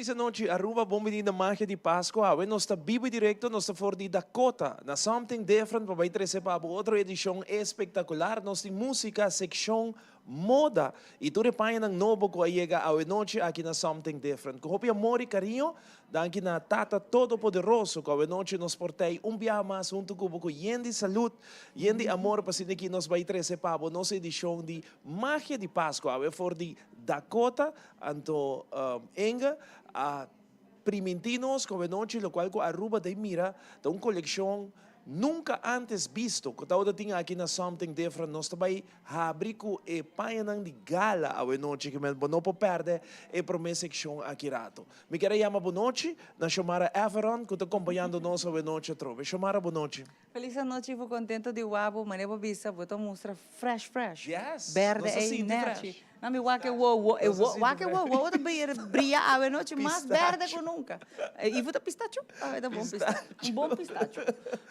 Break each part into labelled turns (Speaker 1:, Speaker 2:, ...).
Speaker 1: Feliz anochi Aruba, bon bini na Magia di Pasco. Awe nos ta bibo y directo, nos ta for di Dakota na Something Different pa bay trece pa bo otro edicion espectacular. Nos tin musica, seccion, moda y tur e pañanan nobo cu a yega awe nochi aki na Something Different. Cu hopi amor y cariño, danki na Tata Todopoderoso cu awe nochi nos por tey un biaha mas hunto cu bo cu yen di salud, yen di amor pa asina ki nos bay trece pa bo nos edicion di Magia di Pasco awe for di Dakota. Anto Inge a primintí nos ku awenochi lokual ku Aruba ta mira ta un kolekshon nunka antes bisto ku tabata tin aki na Something Different. Nos ta bai habri ku e pañanan di gala awenochi ke men bo no por pèrdè e promé sekshon aki rato. Mi kier a yama bonochi na Shomara Everon ku ta kompañando nos awenochi atrobe. Shomara bonochi.
Speaker 2: Felis anochi bo contento di wak bo manera bo bisa bo ta mustra fresh fresh
Speaker 1: Yes,
Speaker 2: berde
Speaker 1: nos ta
Speaker 2: ey
Speaker 1: sinti
Speaker 2: nechi
Speaker 1: fresh.
Speaker 2: Na mi wak e wowo e
Speaker 1: Nos ta
Speaker 2: wo
Speaker 1: sinti
Speaker 2: wak e
Speaker 1: fresh.
Speaker 2: wowo wowo ta bria bria awe nochi mas berde
Speaker 1: Pistacho.
Speaker 2: ku nunca e Ivo ta pistacho awe ta bon pista
Speaker 1: Pistacho.
Speaker 2: un bon pistacho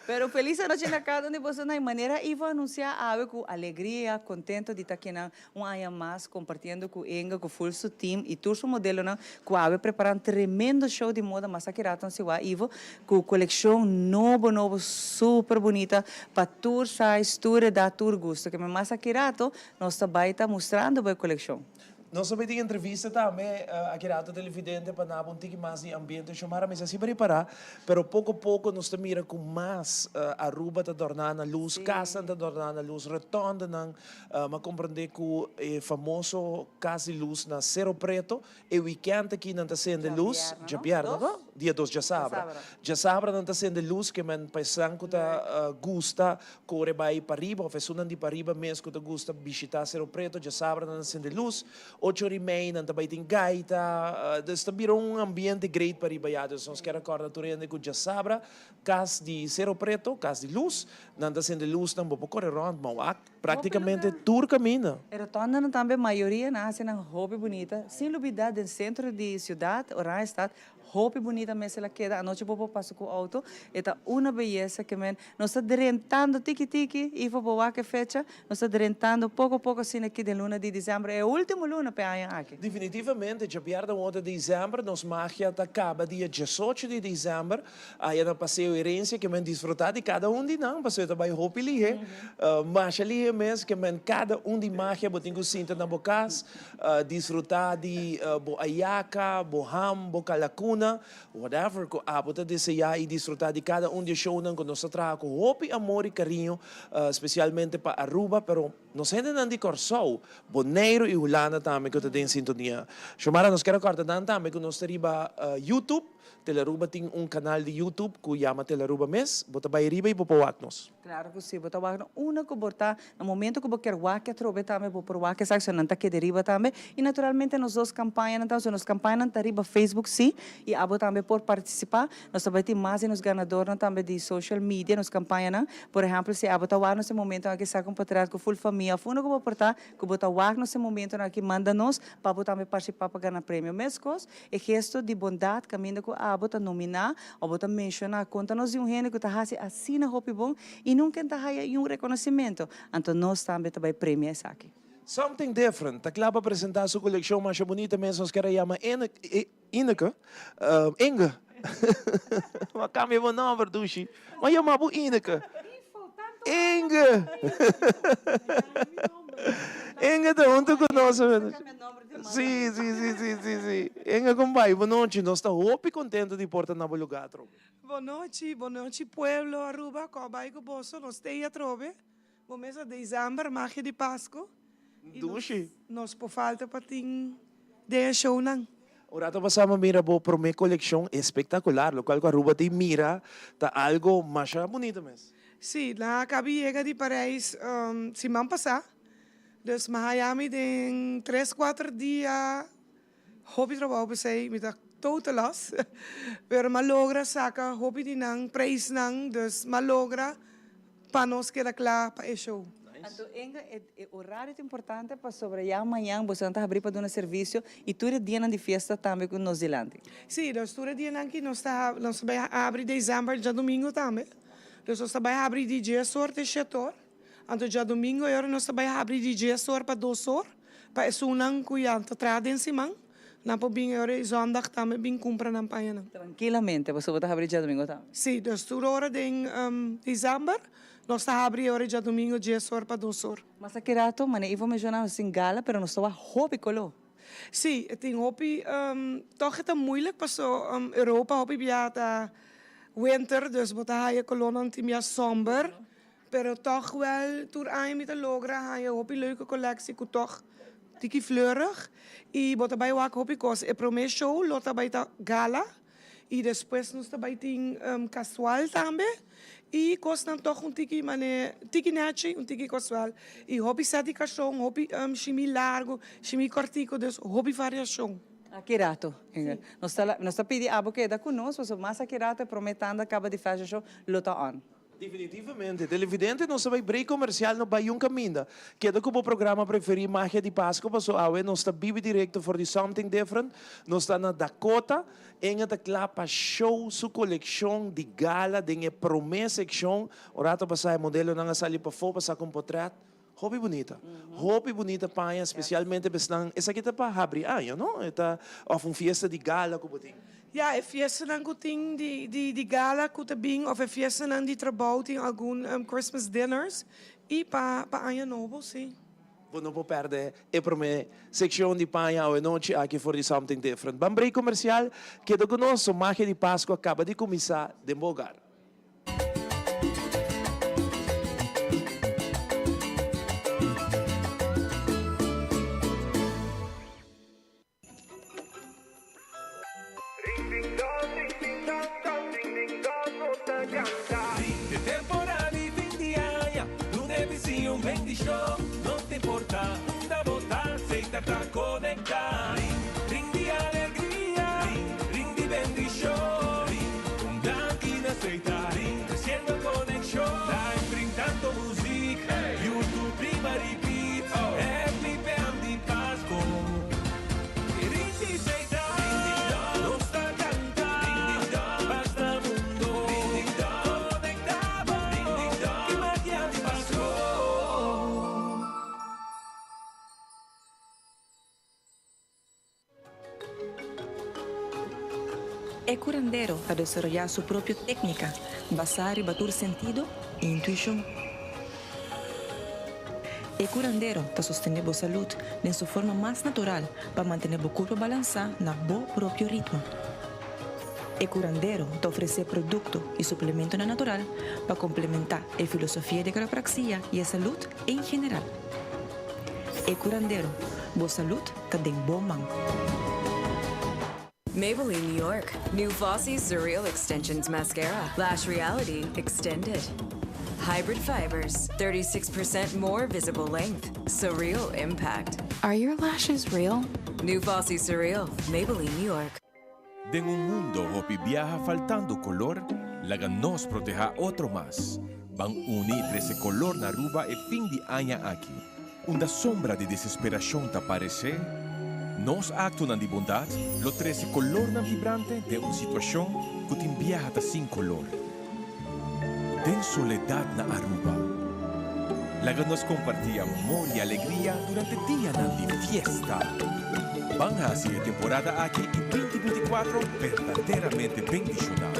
Speaker 2: pero felis anochi na cada un di boso na e manera Ivo a anuncia awe ku alegria contento di ta kinan un aña mas compartiendo cu Inge cu full su team y tur su modelonan cu awe prepara un tremendo show di moda mas aki rato nos siwa Ivo cu coleccion nobo nobo super bunita pa tur size tur edad tur gusto ke men mas aki rato nos ta bay ta mustrando bo e coleccion.
Speaker 1: Nos ta bay tin entrevista tambe aki rato televidente pa naba un tiki mas di ambiente Xiomara mester si prepara pero poco poco nos ta mira cu mas Aruba ta dorna na luz casnan ta dorna na luz rotondanan M'a comprende cu e famoso Cas di Luz na Cero Preto, e weekend aki nan ta sende luz, djabièrnè no? Dia dos djasabra. Djasabra nan ta sende luz ke men pa esnan cu ta gusta core bay pariba of esunnan di pariba mes cu ta gusta bishita Cero Preto, djasabra nan ta sende luz, ocho ora y mei nan ta bay tin gaita, dus ta bira un ambiente great pariba ya. Dus nos kier a corda tur hende cu djasabra Cas di Cero Preto, Cas di Luz, nan ta sende luznan, bo por core rond, ma wak practicamente tur caminda.
Speaker 2: E rotondanan tambe mayoria nan haci nan hopi bunita, sin lubida den centro di ciudad, Oranjestad, hopi bunita mes el a keda, anochi bo por pasa cu auto, e ta una beyesa ke men, nos ta drentando tiki tiki, Ivo bo wak e fecha, nos ta drentando poco poco asina aki den luna di december, e ultimo luna p'e aña aki.
Speaker 1: Definitivamente, djabièrnè wòrdu december, nos magia ta caba dia diesocho di december, Aya na Paseo Herencia ke men disfruta di kada un di nan pasobra ta bai hopi lihe, masha lihe mes ke men kada un di magia bo tin ku sinta na bo kas disfruta di bo ayaka, bo ham, bo kalakuna, whatever ku abo ta desea i disfruta di kada un di e shownan ku nos ta traha ku hopi amor i kariño spesialmente pa Aruba pero nos hendenan di Kòrsou, Boneiru i Hulanda tambe ku ta den sintonia. Xiomara nos kier a kòrda nan tambe ku nos ta riba YouTube. Telearuba tin un kanal di YouTube ku yama Telearuba mes. Bo ta bai riba i bo por wak nos.
Speaker 2: Klaro ku si, bo ta wak unda ku bo ta. Na momento ku bo kier wak atrobe tambe bo por wak esaki, so nan ta keda riba tambe. I naturalmente nos dos kampañanan ta, so nos kampañanan ta riba Facebook si, i abo tambe por partisipá. Nos ta bai tin mas di nos ganadornan tambe di social media, nos kampañanan. Por ehèmpel, si abo ta wak nos e momentonan aki saka un potret ku ful famia òf unda ku bo por ta, ku bo ta wak nos e momentonan aki, manda nos pa bo tambe partisipá pa gana premio. Meskos. E gesto di bondat kaminda ku abo ta nominá òf bo ta menshoná konta nos di un hende ku ta hasi asina hopi bon i nunka ta haya un rekonosementu, anto nos tambe ta bai premia esaki.
Speaker 1: Something Different ta kla pa presentá su kolekshon masha bunita mes nos kier a yama Ineke, Inge, bo a kambia bo nòmber dushi, bo a yama bo Ineke, Inge, Inge ta huntu ku nos. Sí, sí, sí, sí, sí, sí. Enga con bai, bo nochi. Nos ta hopi contento di por ta na bo lugar atrobe.
Speaker 3: Bo nochi, bo nochi pueblo Aruba, con a bai cu boso, nos ta ey atrobe. Bo mes a december, magia di Pasco. Y nos,
Speaker 1: Dushi.
Speaker 3: nos por falta pa tin den e shownan.
Speaker 1: Un rato pasa mi a mira bo prome coleccion espectacular, locual cu Aruba tin mira ta algo masha bunita mes.
Speaker 3: Sí, nan a caba yega di Parijs siman pasa. Dus mi haya mi den tres kuater dia hopi trabou p'esei mi ta total loss pero mi a logra saka hopi di nan prijsnan dus mi a logra pa nos keda kla pa e show.
Speaker 2: Anto Inge e orario ta importante pasobra ya mañan bosonan ta habri pa duna servisio y tur e dianan di fiesta tambe cu nos dilanti.
Speaker 3: Sí, dus tur e dianan ki nos ta nos ta bay habri december djadomingo tambe dus nos ta bay habri di dies or te shete or. Anto djadumingo e ora nos ta bai habri di dies or pa dos or pa esunnan ku ya ta traha den siman. Nan por bin e ora ei zondag tambe bin kumpra nan pañanan.
Speaker 2: Trankilamente, pasobra bo ta habri djadumingo tambe.
Speaker 3: Sí, dus tur ora den december nos ta habri e ora ei djadumingo dies or pa dos or.
Speaker 2: Mas aki rato, manera Ivo menciona, nos tin gala, pero nos ta wak hopi color.
Speaker 3: Sí, e tin hopi, tog e ta moeilijk paso Europa hopi bia ta winter, dus bo ta haya colornan tin bia somber. Pero tog wel tur aña mi ta logra haña hopi leuke colectie cu tog tiki fleurig y bo ta bay wak hopi cos. E prome show lo ta bay ta gala y despues nos ta bay tin casual tambe y cosnan tog un tiki mane tiki nechi un tiki casual y hopi set di cashon hopi shimi largo shimi cortico dus hopi variacion.
Speaker 2: Aki rato nos ta nos ta pidi abo keda cu nos pasobra mas aki rato e prome tanda caba di fashion show lo ta on.
Speaker 1: Definitivamente. Televidente, nos ta bai break comercial, no bai un caminda. Keda cu bo programa preferi Magia di Pasco, paso awe nos ta bibi directo for di Something Different. Nos ta na Dakota. Enga ta cla pa show su coleccion di gala den e prome seccion. Un rato pasa e modelonan a sali pafo pa saca un potret. Hopi bunita. Hopi bunita paña, specialmente besnan. Esaki ta pa habri aña, no? E ta of un fiesta di gala cu bo tin.
Speaker 3: Ya, e fiestanan cu tin di di di gala cu ta bin of e fiestanan di trabou tin algun Christmas dinners y pa pa aña nobo, si.
Speaker 1: Bo no por perde e prome seccion di paña awe nochi aki for di Something Different. Ban break comercial, keda cu nos, magia di Pascua a caba di cuminsa den bo hogar.
Speaker 4: E curandero ta desaroyá su propio técnica basá riba tur sentido i intuishon. E curandero ta sostené bo salud den su forma mas natural pa mantené bo curpa balansá na bo propio ritmo. E curandero ta ofresé producto i suplementonan natural pa complementá e filosofia di quiropraxia i e salud en general. E curandero, bo salud ta den bo man.
Speaker 5: Maybelline New York, new Flossy Surreal Extensions Mascara, Lash Reality Extended. Hybrid fibers, 36% more visible length, surreal impact. Are your lashes real? New Flossy Surreal, Maybelline New York.
Speaker 6: Den un mundo hopi biaha faltando color, laga nos proteha otro mas. Ban uni y trece color na Aruba e fin di aña aki. Unda sombra di desesperacion ta parece, nos actonan di bondad lo trece colornan vibrante den un situacion cu tin biaha ta sin color. Den soledad na Aruba. Laga nos comparti amor y alegria durante dianan di fiesta. Ban haci e temporada aki y 2024 berdaderamente bendiciona.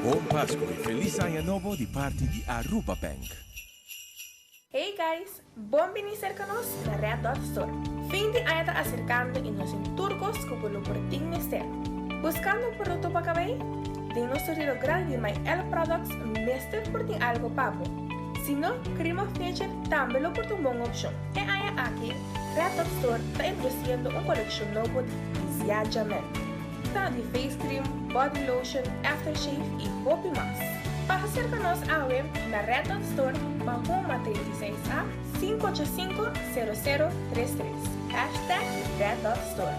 Speaker 6: Bon Pasco y Feliz Aña Nobo di parti di Aruba Bank.
Speaker 7: Hey guys! Bon bini serka nos na Red Dot Store. Fin di aña ta aserkando i nos tin tur kos ku bo lo por tin mester. Buskando un produkto pa kabei? Den nos surtido grandi di My L Products mester por tin algo pa bo. Si no, Cream of Nature tambe lo por ta un bon opshon. E aña aki, Red Dot Store ta introdusiendo un kolekshon nobo di Ziaja Men. Ta di face cream, body lotion, aftershave y hopi mas. Pasa cerca nos awe na Red Dot Store Mahoma 36 A 585 0033. Hashtag Red Dot Store.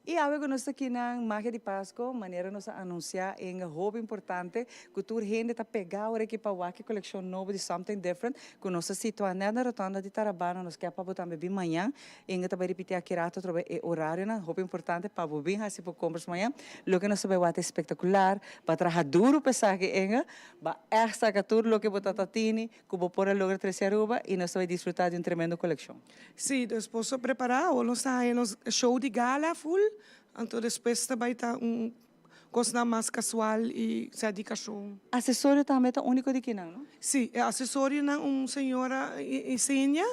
Speaker 2: Y. awe cu nos ta aki na Magia di Pasco, manera nos a anuncia en hopi importante cu tur hende ta pega ora aki pa wak e coleccion nobo di Something Different cu nos ta situa net na rotonda di Tarabana. Nos kier pa bo tambe bin mañan. Inge ta bay ripiti aki rato atrobe e horarionan hopi importante pa bo bin haci bo compras mañan. Loke nos ta bay wak ta espectacular. Ba traha duro pa esaki, Inge. Ba echt saca tur loke bo ta ta tini cu bo por a logra trece Aruba y nos ta bay disfruta di un tremendo coleccion.
Speaker 3: Sí, dus bo so prepara, awor nos ta haña nos show di gala full, anto despues ta bay ta un cosnan mas casual y sea di cashon.
Speaker 2: Acesorio tambe ta unico di kinan, no?
Speaker 3: Sí, e acesorionan un señora Isenia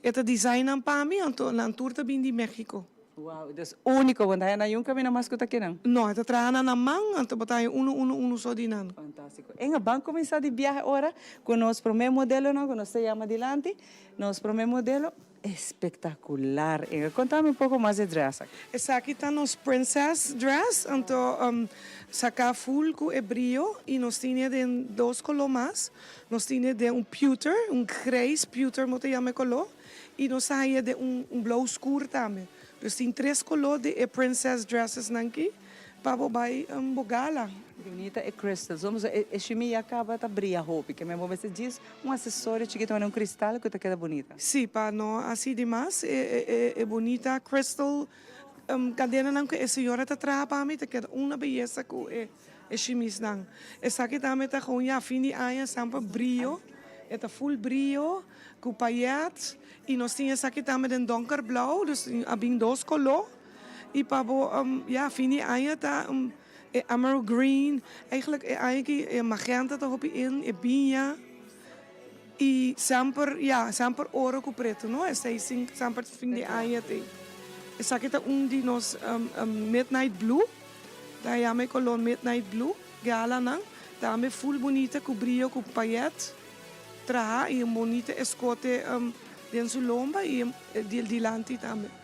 Speaker 3: e ta design nan pa mi, anto nan tur ta bin di Mexico.
Speaker 2: Wow, dus unico, bo no ta haña nan yun camina mas cu ta kinan?
Speaker 3: No, e ta traha nan na man, anto bo ta haña uno, uno, uno so di nan.
Speaker 2: Fantastico. Enga, ban cuminsa di biahe ora cu nos prome modelonan cu nos ta yama dilanti. Nos prome modelo espectacular. Inga, conta mi un poco mas e dress aki.
Speaker 3: Esaki ta nos princess dress, anto saca full cu e brio y nos tine den dos color mas. Nos tine den un pewter, un grijs pewter mo ta yama e color, y nos ta haya den un blauw scur tambe. Dus tin tres color di e princess dresses nan ki. Pa bo bai bo gala.
Speaker 2: Bunita e crystals. Vamos e e shimi ya caba ta bria hopi. Ke men bo mester djis un accesorio chikito manera un cristal cu ta keda bunita.
Speaker 3: Si, pa no haci di mas e e e bunita crystal cadenanan cu e señora ta traha pa mi ta keda una beyesa cu e e shimisnan. Esaki tambe ta gewoon ya fin di aña semper brio. E ta full brio cu payet y nos tin esaki tambe den donker blauw dus a bin dos color. Y pa bo, ya, fin di aña ta e emerald green. Eigenlijk e aña aki e magenta ta hopi in, e biña. Y semper, ya, semper oro cu preto, no? Esey sin semper fin di aña t'ey. Esaki ta un di nos midnight blue. Ta yama e color midnight blue. Galanan tambe full bunita cu brio cu payet traha y un bunita escote den su lomba y dilanti tambe.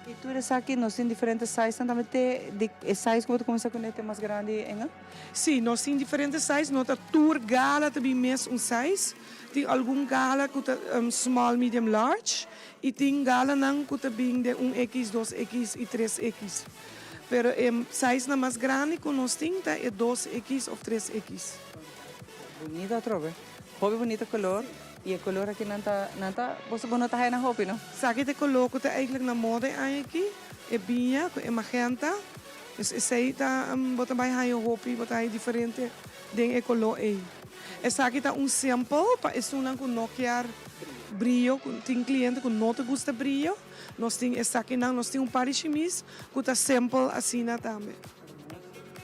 Speaker 2: Y tur esaki nos tin diferente sizenan tambe te di e size cu bo ta cuminsa cune te mas grandi enga?
Speaker 3: Si, nos tin diferente size, no ta tur gala ta bin mes un size, tin algun gala cu ta small, medium, large y tin galanan cu ta bin den un X, dos X y tres X. Pero e sizenan mas grandi cu nos tin ta e dos X of tres X.
Speaker 2: Bunita atrobe. Hopi bunita color y e color aki nan ta nan ta boso bo no ta haya nan hopi no.
Speaker 3: Esaki ta e color cu ta eigenlijk na moda e aña aki, e biña cu e magenta, dus esey ta bo ta bay haya hopi, bo ta haya diferente den e color ey. Esaki ta un sample pa esunnan cu no kier brillo, cu tin cliente cu no ta gusta brillo, nos tin esakinan, nos tin un par di shimis cu ta sample asina tambe.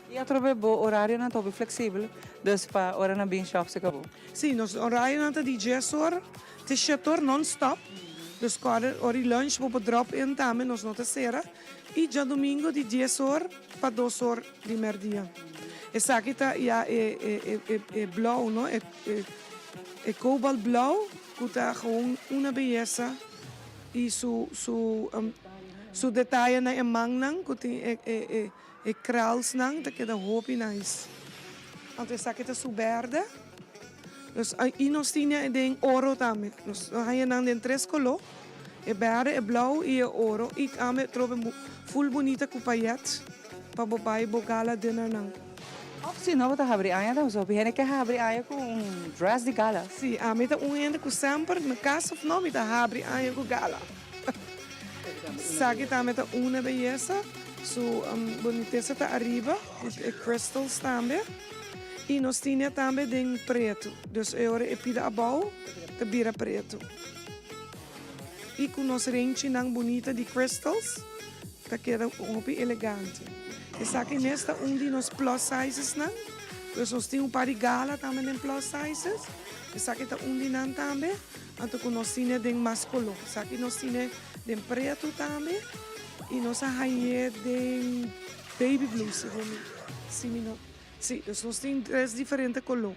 Speaker 2: Y atrobe bo horarionan ta hopi flexibel, dus pa ora nan bin shop si cabo.
Speaker 3: Si, nos horarionan ta di dies or te shet or non stop, dus ora ora di lunch bo por drop in tambe, nos no ta cera, y djadomingo di dies or pa dos or di merdia. Esaki ta ya e e e e blauw no, e e cobalt blauw cu ta gewoon una beyesa. Y su su su detaye na e mannan cu tin e e e kralsnan ta keda hopi nice. Anto esaki ta su berde. Nos y nos tin den oro tambe. Nos haya nan den tres color. E berde, e blauw y e oro. Y tambe trobe full bunita cu payet pa bo bay bo gala dinner nan.
Speaker 2: Of si no bo ta habri aña ta hopi hende ke habri aña ku un dress di gala.
Speaker 3: Si, ami ta un hende ku semper na kas of no mi ta habri aña ku gala. Esaki tambe ta una beyesa, su bonitesa ta ariba ku e crystals tambe. I nos tine tambe den pretu, dus e ora e pida abou ta bira pretu. I ku nos renchinan bunita di crystals. Ta keda hopi elegante. Esaki mes ta un di nos plus sizesnan. Pues nos tin un par di gala tambe den plus sizes. Esaki ta un di nan tambe. Anto ku nos tine den mas koló. Esaki nos tine den pretu tambe i nos a hañ'é den baby blue segun mi. Si mi no, si, dus nos tin tres diferente koló.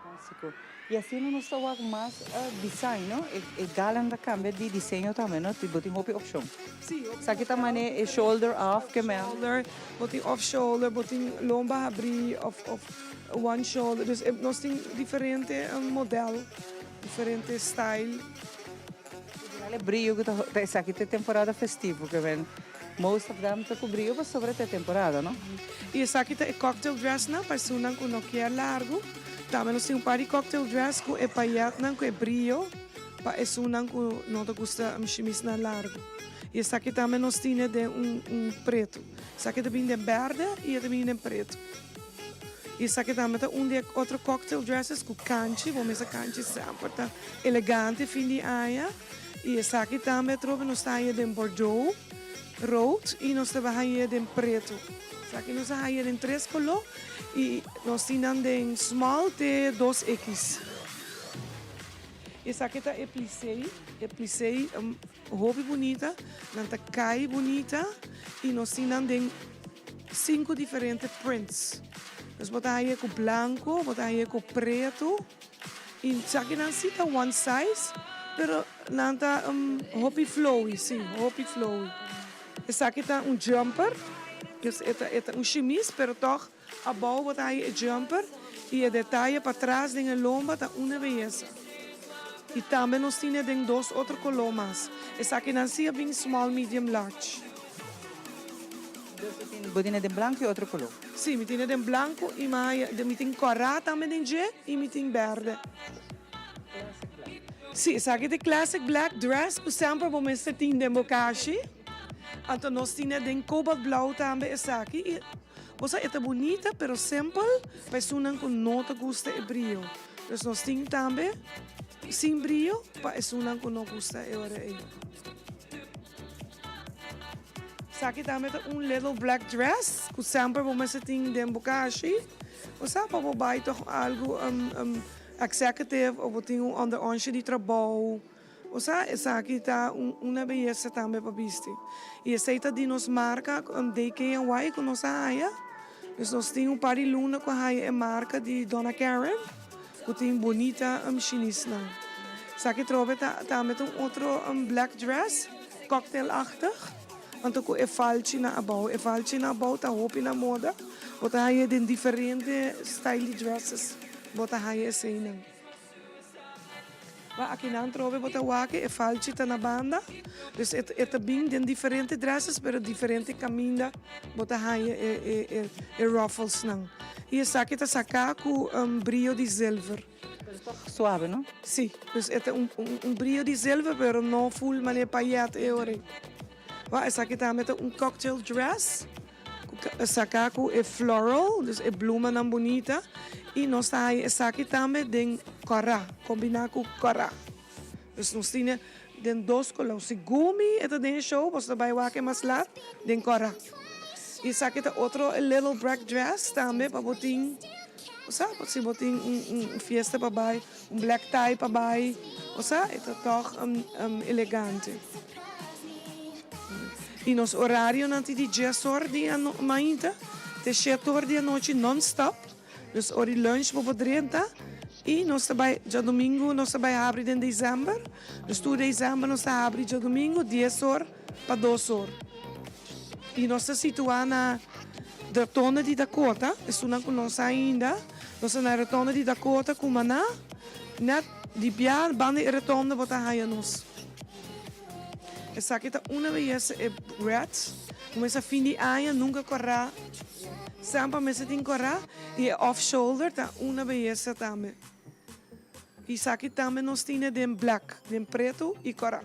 Speaker 2: Fantástico. Y asina nos ta wak mas design, no? E galan ta cambia di diseño tambe, no? Bo tin hopi opcion.
Speaker 3: Sí, hopi
Speaker 2: Esaki ta mane e shoulder off ke men.
Speaker 3: Shoulder, bo tin off shoulder, bo tin lomba habri of of one shoulder. Dus nos tin diferente model, diferente style.
Speaker 2: Dale brillo ku ta esaki ta e temporada festivo ke men. Most of them ta cu brio pasobra ta e temporada, no?
Speaker 3: Y esaki ta e cocktail dressnan pa esunnan cu no kier largo. Tambe nos tin un par di cocktail dress cu e payetnan cu e brio pa esunnan cu no ta gusta shimisnan largo. Y esaki tambe nos tine den un un preto. Esaki ta bini den berde y e ta bini den preto. Y esaki tambe ta un di e otro cocktail dresses cu canchi, bo mester canchi semper ta elegante fin di aña. Y esaki tambe atrobe nos ta haña den bordeaux, rood y nos ta haña den preto. Esaki nos a haña den tres color y nos tin nan den small te dos X. Esaki ta e plissé, e plissé hopi bunita, nan ta cay bunita y nos tin nan den cinco diferente prints. Nos bo ta haña cu blanco, bo ta haña cu preto. Y esaki nan si ta one size, pero nan ta hopi flowy, si, hopi flowy. Esaki ta un jumper, dus e ta e ta un shimis, pero tog abou bo ta haya e jumper y e detaye patras den e lomba ta una beyesa. Y tambe nos tine den dos otro color mas. Esaki nan si a bin small, medium, large.
Speaker 2: Bo tine den blanco y otro color?
Speaker 3: Si, mi tine den blanco y mi tin cora tambe den dje y mi tin berde. Si, esaki ta e classic black dress cu semper bo mester tin den bo kashi. Anto nos tine den cobalt blauw tambe esaki y bo sa e ta bunita pero simpel pa esunnan cu no ta gusta e brio. Dus nos tin tambe sin brio pa esunnan cu no gusta e ora ey. Esaki tambe ta un little black dress cu semper bo mester tin den bo kashi. Bo sa pa bo bay toch algo executive of bo tin un onderonsje di trabou. Bo sa esaki ta una beyesa tambe pa bisti. Y esey ta di nos marca DKNY cu nos a haya. Dus nos tin un par di luna cu a haya e marca di Donna Karan. Cu tin bunita shinisnan. Esaki trobe ta tambe ta un otro black dress, cocktailachtig, anto cu e falchi na abao. E falchi na abao ta hopi na moda. Bo ta haya den diferente style di dresses bo ta haya eseinan. Ma akinan trobe bo ta wak e falchi ta na banda. Dus e ta bin den diferente dresses pero diferente caminda bo ta haya e rufflesnan. Y esaki ta saca cu brio di zilver.
Speaker 2: Pero toch suave, no?
Speaker 3: Si, dus e ta un brio di zilver pero no full manera payet e ora. Wak esaki tambe ta un cocktail dress cu saca cu e floral, dus e bloemennan bunita. Y nos ta haya esaki tambe den cora, combina cu cora. Dus nos tine den dos color. Si gumi e ta den e show, boso ta bay wak e mas laat den cora. Y esaki ta otro e little black dress tambe pa bo tin, bo sa, si bo tin un fiesta pa bay, un black tie pa bay, bo sa, e ta toch elegante. Y nos horarionan tin di dies or di mainta te shete or di anochi non stop. Dus ora di lunch bo por drenta y nos ta bay djadomingo nos ta bay habri den december. Dus tur december nos ta habri djadomingo dies or pa dos or. Y nos ta situa na rotonde di Dakota, esunnan cu no sa ainda, nos ta na rotonde di Dakota Cumaná, net di bia banda e rotonde bo ta haya nos. Esaki ta una beyesa e red. Kumesa fin di aña nunca cora. Semper mester tin cora y e off shoulder ta una beyesa tambe. Y esaki tambe nos tine den black, den preto y cora.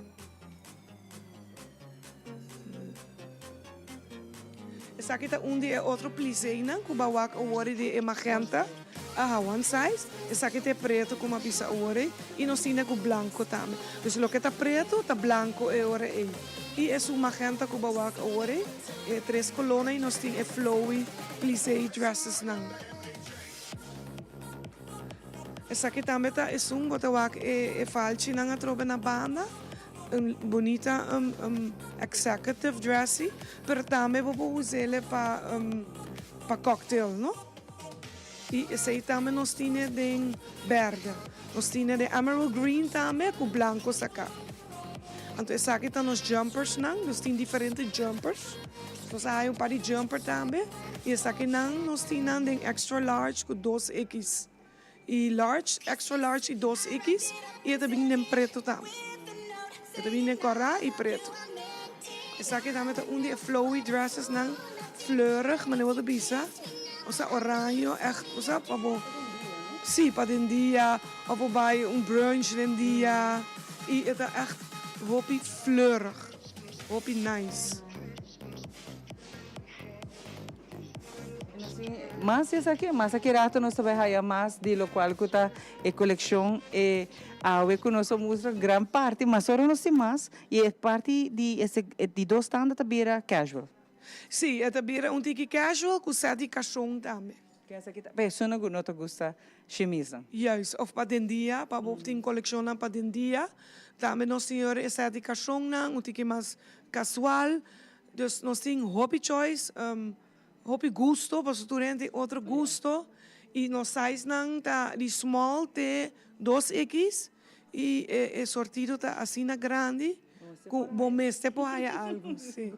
Speaker 3: Esaki ta un di e otro pliseinan cu ba wak awor di e magenta. Aha, one size. Esaki ta e preto cu mi a bisa awor ei. Y nos tine cu blanco tambe. Dus loke ta preto ta blanco e ora ei. Y esun magenta cu ba wak awor ei. E tres colornan y nos tin e flowy plissé dressesnan. Esaki tambe ta esun bo ta wak e falchinan atrobe na banda. Un bunita executive dressy, pero tambe bo por us'ele pa pa cocktail, no? Y esey tambe nos tine den berde. Nos tine den emerald green tambe cu blanco saca. Anto esaki ta nos jumpersnan, nos tin diferente jumpers. Nos a haya un par di jumper tambe y esakinan nos tin nan den extra large cu dos X. Y large, extra large y dos X y e ta bin den preto tambe. E ta bin den cora y preto. Esaki tambe ta un di e flowy dresses nan fleurig manera bo ta bisa. Osea oraño echt osea pa bo si pa den dia of bo bai un brunch den dia y e ta echt hopi fleurig hopi nice.
Speaker 2: Mas esaki, mas aki rato nos ta bai haya mas di locual cu ta e coleccion e awe cu nos a mustra gran parti, mas ora nos tin mas y e parti di e di dos tanda ta bira casual.
Speaker 3: Sí, e ta bira un tiki casual cu set di cashon tambe.
Speaker 2: Ken esaki ta persona cu no ta gusta shimisnan?
Speaker 3: Juist, of pa den dia, pa bo tin coleccionnan pa den dia. Tambe nos tin ora e set di cashonnan, un tiki mas casual. Dus nos tin hopi choice, hopi gusto, pasobra tur hende tin otro gusto. Y nos sizenan ta di small te dos X y e sortido ta asina grandi cu bo mester por haya algo. Sí.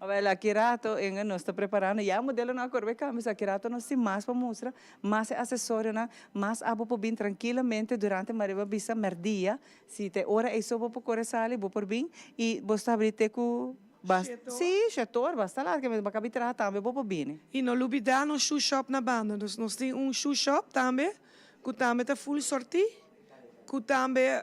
Speaker 2: Awel, aki rato Inge nos ta preparando, ya modelonan a corbe cambia, so aki rato nos tin mas pa mustra, mas e accesorionan, mas abo por bin trankilamente durante mariba bisa merdia, si ta e ora ey so bo por core sali, bo por bin y bo ta habri te cu bas, si, shetor, basta laat, ke bo kabi traha tambe bo por bini.
Speaker 3: Y no lubida nos shoe shop na banda, dus nos tin un shoe shop tambe cu tambe ta full sorti, cu tambe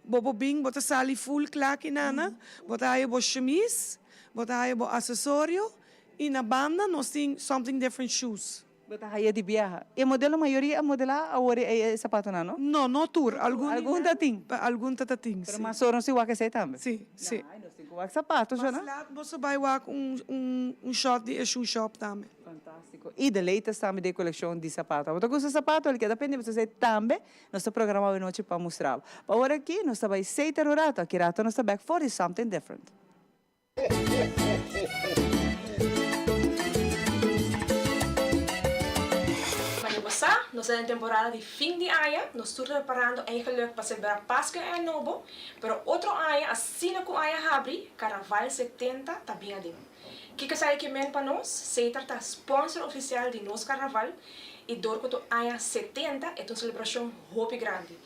Speaker 3: Bo por bin, bo ta sali full kla kinana, bo ta haya bo chemise, bo ta haya bo accesorio y na banda nos tin something different shoes.
Speaker 2: Bo ta haya di biaha. E modelo mayoria a modela awor e zapatonan, no?
Speaker 3: No, no tur. Algun
Speaker 2: Algun ta tin.
Speaker 3: Algun ta ta tin,
Speaker 2: si. Pero mas ora nos tin wak esey tambe.
Speaker 3: Si, si.
Speaker 2: Ay, nos tin cu wak zapato,
Speaker 3: Mas laat bo sa bay wak un un shot di e shoe shop tambe.
Speaker 2: Fantastico. Y the latest tambe di e coleccion di zapato. Abo ta gusta zapato? El keda pendiente pasobra esey tambe Nos ta programa awe nochi pa mustra bo. Pa ora aki nos ta bai seita un rato, aki rato nos ta back for di Something Different.
Speaker 7: Mane bo sa, nos ta den temporada di fin di aña, nos tur ta preparando eigenlijk pa celebra Pascu y Aña Nobo, pero otro aña asina cu aña habri, Carnaval 70 ta bin aden. Kiko esaki ke men pa nos? Setar ta sponsor oficial di nos Carnaval y dor cu tu aña 70 e ta un celebracion hopi grandi.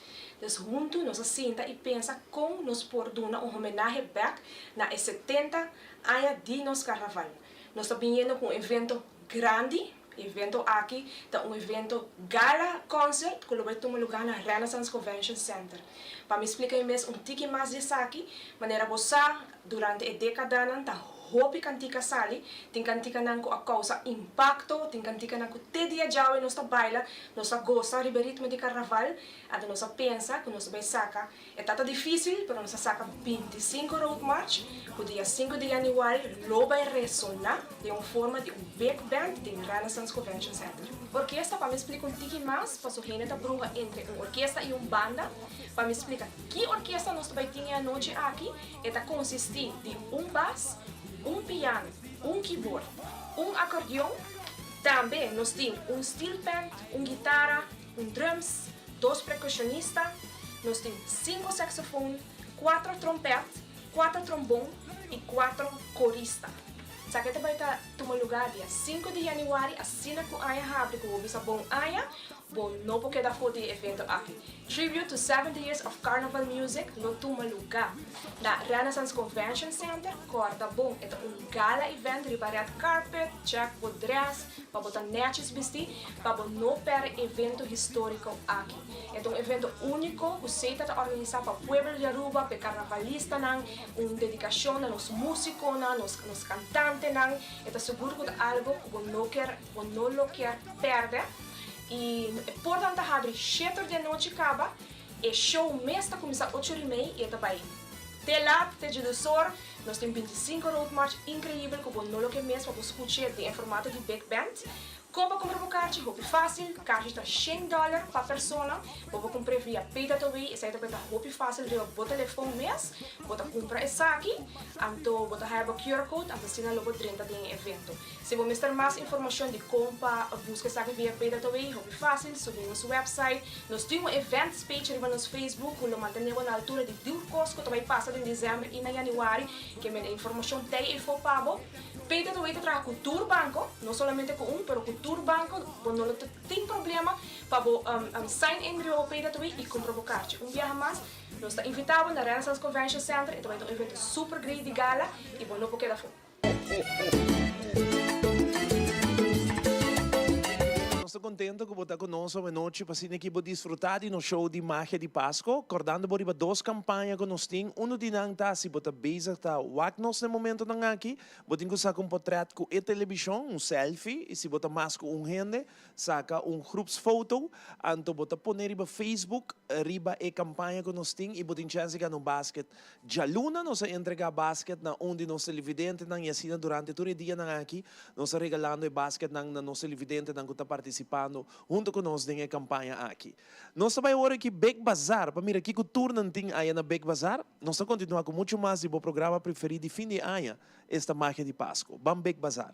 Speaker 7: Dus hunto nos a sinta y pensa con nos por duna un homenahe bek na e 70 aña di nos Carnaval. Nos ta biniendo cu un evento grandi, e evento aki ta un evento gala concert cu lo bay tuma lugar na Renaissance Convention Center. Pa mi splica mi mes un tiki mas di esaki, manera bo sa, Durante e dékadanan ta hopi kantika sali, tin kantikanan ku a kousa impakto, tin kantikanan ku te dia djawe nos ta baila, nos ta gosa riba e ritmo di karnaval, anto nos a pensa ku nos ta bai saka, e ta ta difísil, pero nos a saka 25 Road March, ku dia sinku di yanüari lo bai resoná den un forma di un big band den Renaissance Convention Center. Orkesta, pa mi splika un tiki mas, paso hende ta bruha entre un orkesta i un banda, pa mi splika ki orkesta nos ta bai tin e anochi aki, E ta konsistí di un bas, un piano, un keyboard, un akordeon. Tambe nos tin un steel pan, un guitara, un drums, dos perkushonista, nos tin sinku saxofon, kuatro trompèt, kuatro trombon i kuatro korista. Esaki ta bai ta tuma lugá dia sinku di yanüari, asina ku aña habri ku bo bisa bon aña, Bo no por keda for di e evento aki. Tribute to 70 Years of Carnival Music lo tuma luga na Renaissance Convention Center. Corda bon, e ta un gala event riba red carpet, check bo dress pa bo ta netjes bisti pa bo no perde evento historico aki. E ta un evento unico cu CETA ta organisa pa pueblo di Aruba, pa e carnavalistanan, un dedicacion na nos musiconan, nos nos cantantenan. E ta sigur cu ta algo cu bo no kier, bo no lo kier perde. Y e portanan ta habri shete or di anochi caba, e show mes ta cuminsa ocho or y mei y e ta bay te laat, te djedusor. Nos tin 25 road march increibel cu bo no lo ke mes pa bo scuche den e formato di big band. Con pa cumpra bo carchi? Hopi facil, carchi ta shen dollar pa persona, bo por cumpre via Paydataway, esaki ta bay ta hopi facil riba bo telefon mes, bo ta cumpra esaki, anto bo ta haya bo QR code, anto asina lo bo drenta den e evento. Si bo mester mas informacion di con pa busca esaki via Paydataway, hopi facil, subi nos website. Nos tin un events page riba nos Facebook cu lo mantene bo na altura di tur cos cu ta bay pasa den december y na januari. Ke men e informacion tey eyfo pa bo. Paydataway ta traha cu tur banco, no solamente cu un, pero cu Den tur banco bo no lo ta tin problema pa bo sign in riba bo Pay.wy y cumpra bo carchi. Un biaha mas nos ta invita bo na Renaissance Convention Center, e ta bay ta un evento super great di gala y bo no por keda afo.
Speaker 1: Nos ta contento cu bo ta cu nos awenochi pa asina ki bo disfruta di nos show di Magia di Pasco. Cordando bo riba dos campaña cu nos tin. Uno di nan ta si bo ta bezig ta wak nos na e momentonan aki, bo tin cu saca un potret cu e television, un selfie, y si bo ta mas cu un hende, saca un groepsfoto. Anto bo ta pone riba Facebook riba e campaña cu nos tin y bo tin chance di gana un basket Djaluna nos a entregá basket na un di nos televidentenan i asina durante tur e dianan aki nos ta regalando e basketnan na nos televidentenan ku ta partisipando huntu ku nos den e kampaña aki. Nos ta bai awor aki Big Bazaar pa mira kiko tur nan tin aya na Big Bazaar. Nos ta kontinuá ku muchu mas di bo programa preferí di fin di aña, esta Magia di Pasku. Ban Big Bazaar!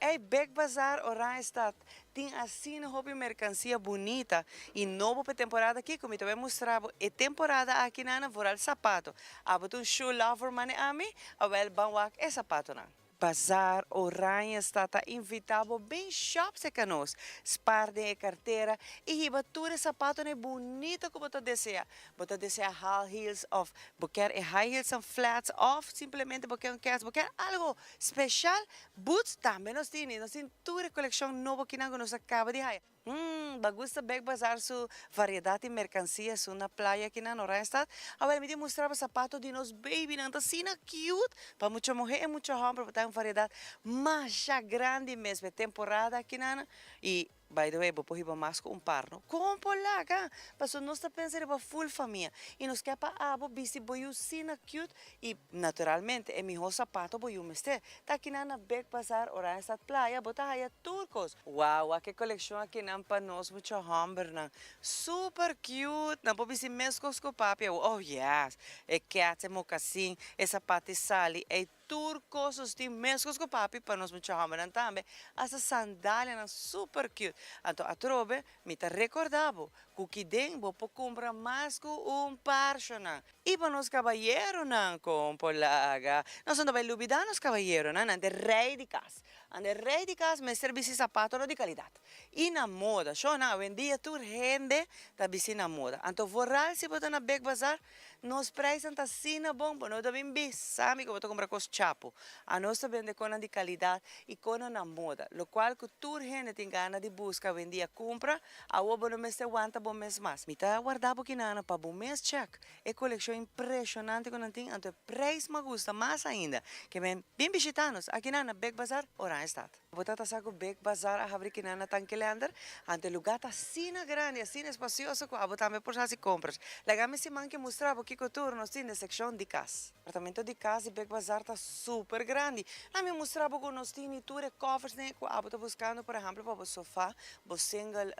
Speaker 2: Ey Big Bazaar Oranjestad tin asina hopi mercancia bunita y nobo p'e temporada aki cu mi ta bay mustra bo e temporada aki nan vooral sapato. Abo ta un shoe lover mane ami? Awel ban wak e sapatonan. Bazaar Oranjestad ta invita bo bin shop cerca nos, spaar den e cartera y hiba tur e zapatonan bunito cu bo ta desea. Bo ta desea hal heels of bo kier e high heels and flats of simplemente bo kier un keds, bo kier algo special, boots tambe nos tin y nos tin tur e coleccion nobo kinan cu nos a caba di haya. Hum, ba gusta Big Bazaar su variedad di mercancia su na playa aki na Oranjestad? Awel mi tin mustra bo sapato di nos babynan ta asina cute pa mucha muher y mucha homber bo ta un variedad masha grandi mes pa e temporada aki nan y by the way bo por hiba mas cu un par no con por laga pasobra nos ta pensa riba full famia y nos kier pa abo bisti bo yu asina cute y naturalmente e miho sapato bo yu mester Ta akinan na Big Bazaar Oranjestad Playa bo ta haya tur kos. Wow wak e kolekshon akinan pa nos mucha hombernan. Super cute! Nan por bisti meskos ku papi awo. Oh yes! E kets, e mokasin, e sapati sali, ey tur kos nos tin meskos ku papi pa nos mucha hombernan tambe. Hasta sandalianan super cute. Anto atrobe mi ta rekorda bo ku kiden bo por kumpra mas ku un par shonan. I pa nos kabayeronan kon por laga. Nos no ta bai lubidá nos kabayeronan, nan ta e rei di kas. Anda e rei di kas mester bisti sapatonan di kalidat i na moda. Shonnan, awendia tur hende ta bisti na moda. Anto vooral si bo ta na Big Bazaar, nos prijsnan ta asina bon, bo no ta bin bisa mi ku bo ta kumpra kos chapu. Anos ta bende konan di kalidat i konan na moda, lokual ku tur hende tin gana di buska awendia kumpra. Awor bo no mester wanta bo mes mas. Mi ta warda bo kinana pa bo mes check e kolekshon impreshonante ku nan tin, anto e prijs m'a gusta mas ainda. Ke men bin bishita nos akinan na Big Bazaar Oranjestad. Bo ta ta sa ku Big Bazaar a habri kinan na Tankelender, anto e lugá ta asina grandi, asina espasioso ku abo tambe por hasi kompras. Laga mi siman ke mustra bo kiko tur nos tin den sekshon di kas. Departamento di kas di Big Bazaar ta super grandi. Laga mi mustra bo ku nos tin tur e kòfers den ku abo ta buskando, por ehèmpel pa bo sofá, Bo single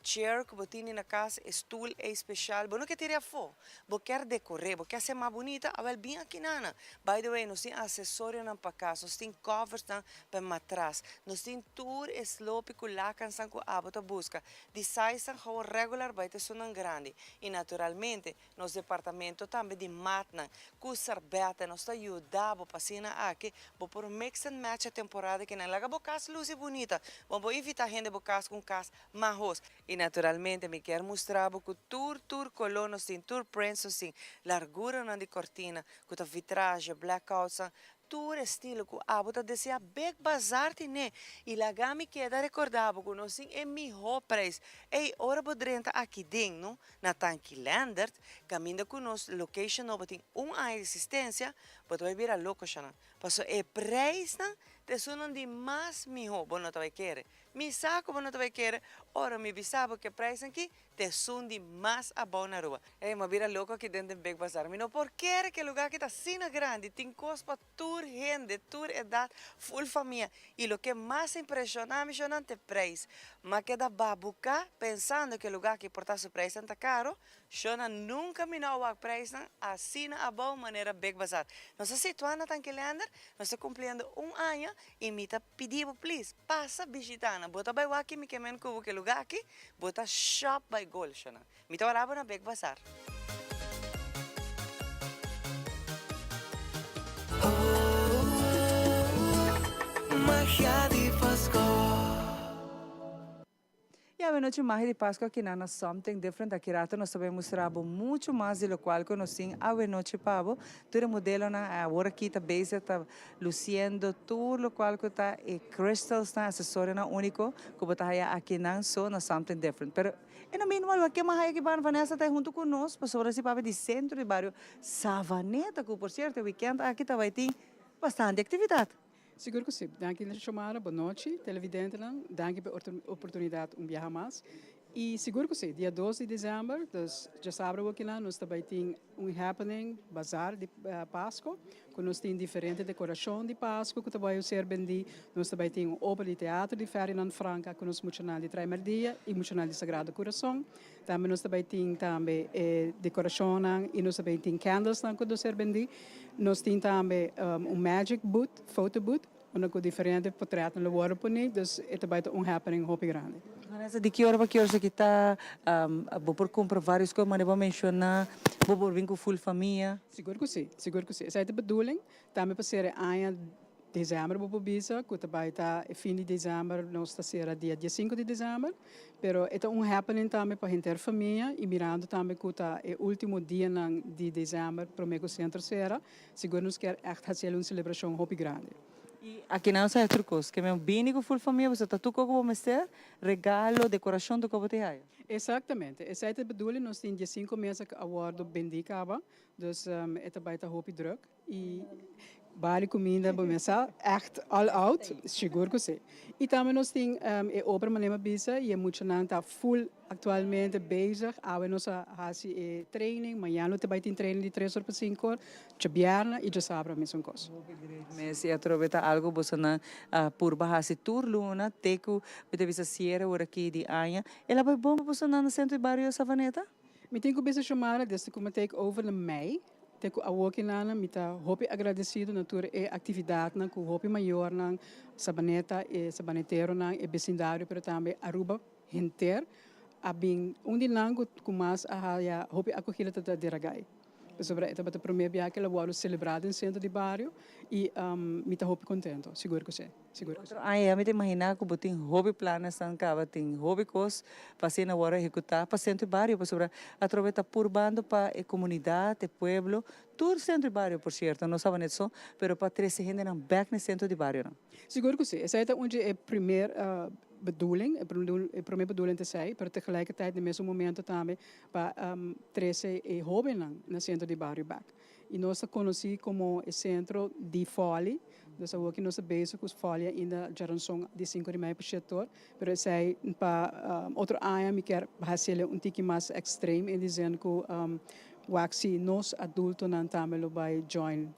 Speaker 2: chair ku bo tini na kas, e stoel ei special, bo no ke tira afó. Bo kier dekor'é, bo ke hasié mas bunita, awel bin aki nana. By the way, nos tin asesorionan pa kas, nos tin coversnan pa e matras, nos tin tur e slopi ku lakansan ku abo ta buska. Di sizenan gewoon regular bai ta esunnan grandi. I naturalmente, Nos departamento tambe di matnan cu serbete nos ta yuda bo pa asina aki bo por mix and match e temporada kinan laga bo cas luci bunita bo por invita hende bo cas cu un cas mahos y naturalmente mi kier mustra bo cu tur tur color nos tin tur prints nos tin larguranan di cortina cu ta vitraje blackoutsnan Tur estilo cu abo ta desea Big Bazaar tine y laga mi keda recorda bo cu nos tin e miho prijs. Ey, ora bo drenta aki den no, na Tanki Leendert, caminda cu nos location nobo tin un aña di existencia, bo ta bay bira loco shanan. Paso e prijsnan ta esunnan di mas miho, bo no ta bay kere. Mi sa cu bo no ta bay kere ora mi bisa bo cu e prijsnan aki Ta esun di mas abou na Aruba. Ey, m'a bira loco aki den den Big Bazaar. Mi no por kere cu e lugar aki ta asina grandi. Tin cos pa tur hende, tur edad, full famia. Y loke mas impresiona mi shownan ta e prijs. M'a keda babuca pensando cu e lugar aki por ta su prijsnan ta caro. Shona nunca mi no a wak prijsnan asina abou manera Big Bazaar. Nos ta situa na Tanki Leander, nos ta cumpliendo un aña y mi ta pidi bo please pasa bishita nan. Bo ta bay wak mi ke men cu bo ke lugar aki, bo ta shop bay gol shona. Mi ta wara bo na Big Bazaar.
Speaker 8: Magia di Pasco.
Speaker 2: Y awenochi Magia di Pasco aki na na Something Different. Aki rato nos ta bay mustra bo mucho mas di locual cu nos tin awenochi pa bo. Tur e modelonan awor aki ta bezig ta luciendo tur locual cu ta e crystalsnan, accesorionan unico cu bo ta haya aki nan so na Something Different. Pero e no meanwhile wak ke mas haya aki ban Vanessa ta hunto cu nos pasobra si papia di centro di bario Savaneta cu por cierto e weekend aki ta bay tin bastante actividad.
Speaker 9: Sigur ku si. Danki Shomara, bon nochi televidentenan. Danki pa e oportunidat un biaha mas. I sigur ku si, dia dos di desèmber, dus djasabra awor nos ta bai tin un happening, bazar di Pasko, ku nos tin diferente dekorashon di Pasko ku ta bai ser bendí. Nos ta bai tin un obra di teatro di Ferdinand Franca ku nos muchanan di Traimerdia i muchanan di Sagrado Kurason. Tambe nos ta bai tin tambe e dekorashonnan i nos ta bai tin candlesnan ku ta ser bendí. Nos tin tambe un magic booth, photo booth, unda ku diferente portretnan lo wòrdu poní. Dus e ta bai ta un happening hopi grandi.
Speaker 2: Vanessa, di ki ora pa ki ora esaki ta? Bo por kumpra vários kos, manera bo a menshoná, bo por bin ku full famia?
Speaker 9: Sigur ku si, sigur ku si. Esei ta e bedoeling. Tambe pa sera e aña December bo por bisa cu ta bay ta e fin di december, nos ta cera dia diescinco di december, pero e ta un happening tambe pa henter famia y mirando tambe cu ta e ultimo dianan di december prome cu centro cera, sigur nos kier echt haciel un celebracion hopi grandi.
Speaker 2: Y aki nan sa e otro cos, ke men bini cu full famia boso ta tur co cu bo mester, regalo, decoracion tur co bo tin haya.
Speaker 9: Exactamente, esey ta e bedoeling, nos tin diescinco mesa cu a wordo bendi caba, dus e ta bay ta hopi druk. Y bari cuminda bo mesa echt all out, sigur cu si. Y tambe nos tin e obra manera mi a bisa y e muchanan ta full actualmente bezig. Awe nos a haci e training, mañana lo ta bay tin training di tres or pa cinco or, djabièrnè y djasabra mesun cos.
Speaker 2: Hopi great mes y atrobe ta algo bosonan a purba haci tur luna te cu mi ta bisa cierre ora aki di aña. El a bay bon pa bosonan na Centro di Bario Savaneta?
Speaker 9: Mi tin cu bisa Xiomara desde cu mi a take over na mei te cu awor kinana mi ta hopi agradecido na tur e actividadnan cu hopi mayornan, Sabaneta, e sabaneteronan, e becindario pero tambe Aruba henter a bin. Un di nan cu mas a haya hopi acogida ta Deragai. Pasobra e tabata prome biaha cu el a wordo celebra den centro di bario y mi ta hopi contento, sigur cu si. Sigur
Speaker 2: cu si. Otro aña ya mi ta imagina cu bo tin hopi planesnan caba, tin hopi cos pa asina worde ehecuta pa centro di bario, pasobra atrobe ta purbando pa e comunidad, e pueblo, tur centro di bario por cierto, no Sabanet so, pero pa trece hendenan bek na e centro di barionan.
Speaker 9: Sigur cu si. Esey ta un di e primer bedoeling, e prome bedoeling ta esey, pero tegelijkertijd na e mesun momento tambe pa trece e hobennan na centro di bario bek. Y nos ta conoci como e centro di Folly. Dus awor ki nos ta bezig cu Folly ainda djaranson di cinco di mei pa shetor. Pero esey pa otro aña mi kier haciele un tiki mas extreme in die zin cu wak si nos adultonan tambe lo bay join.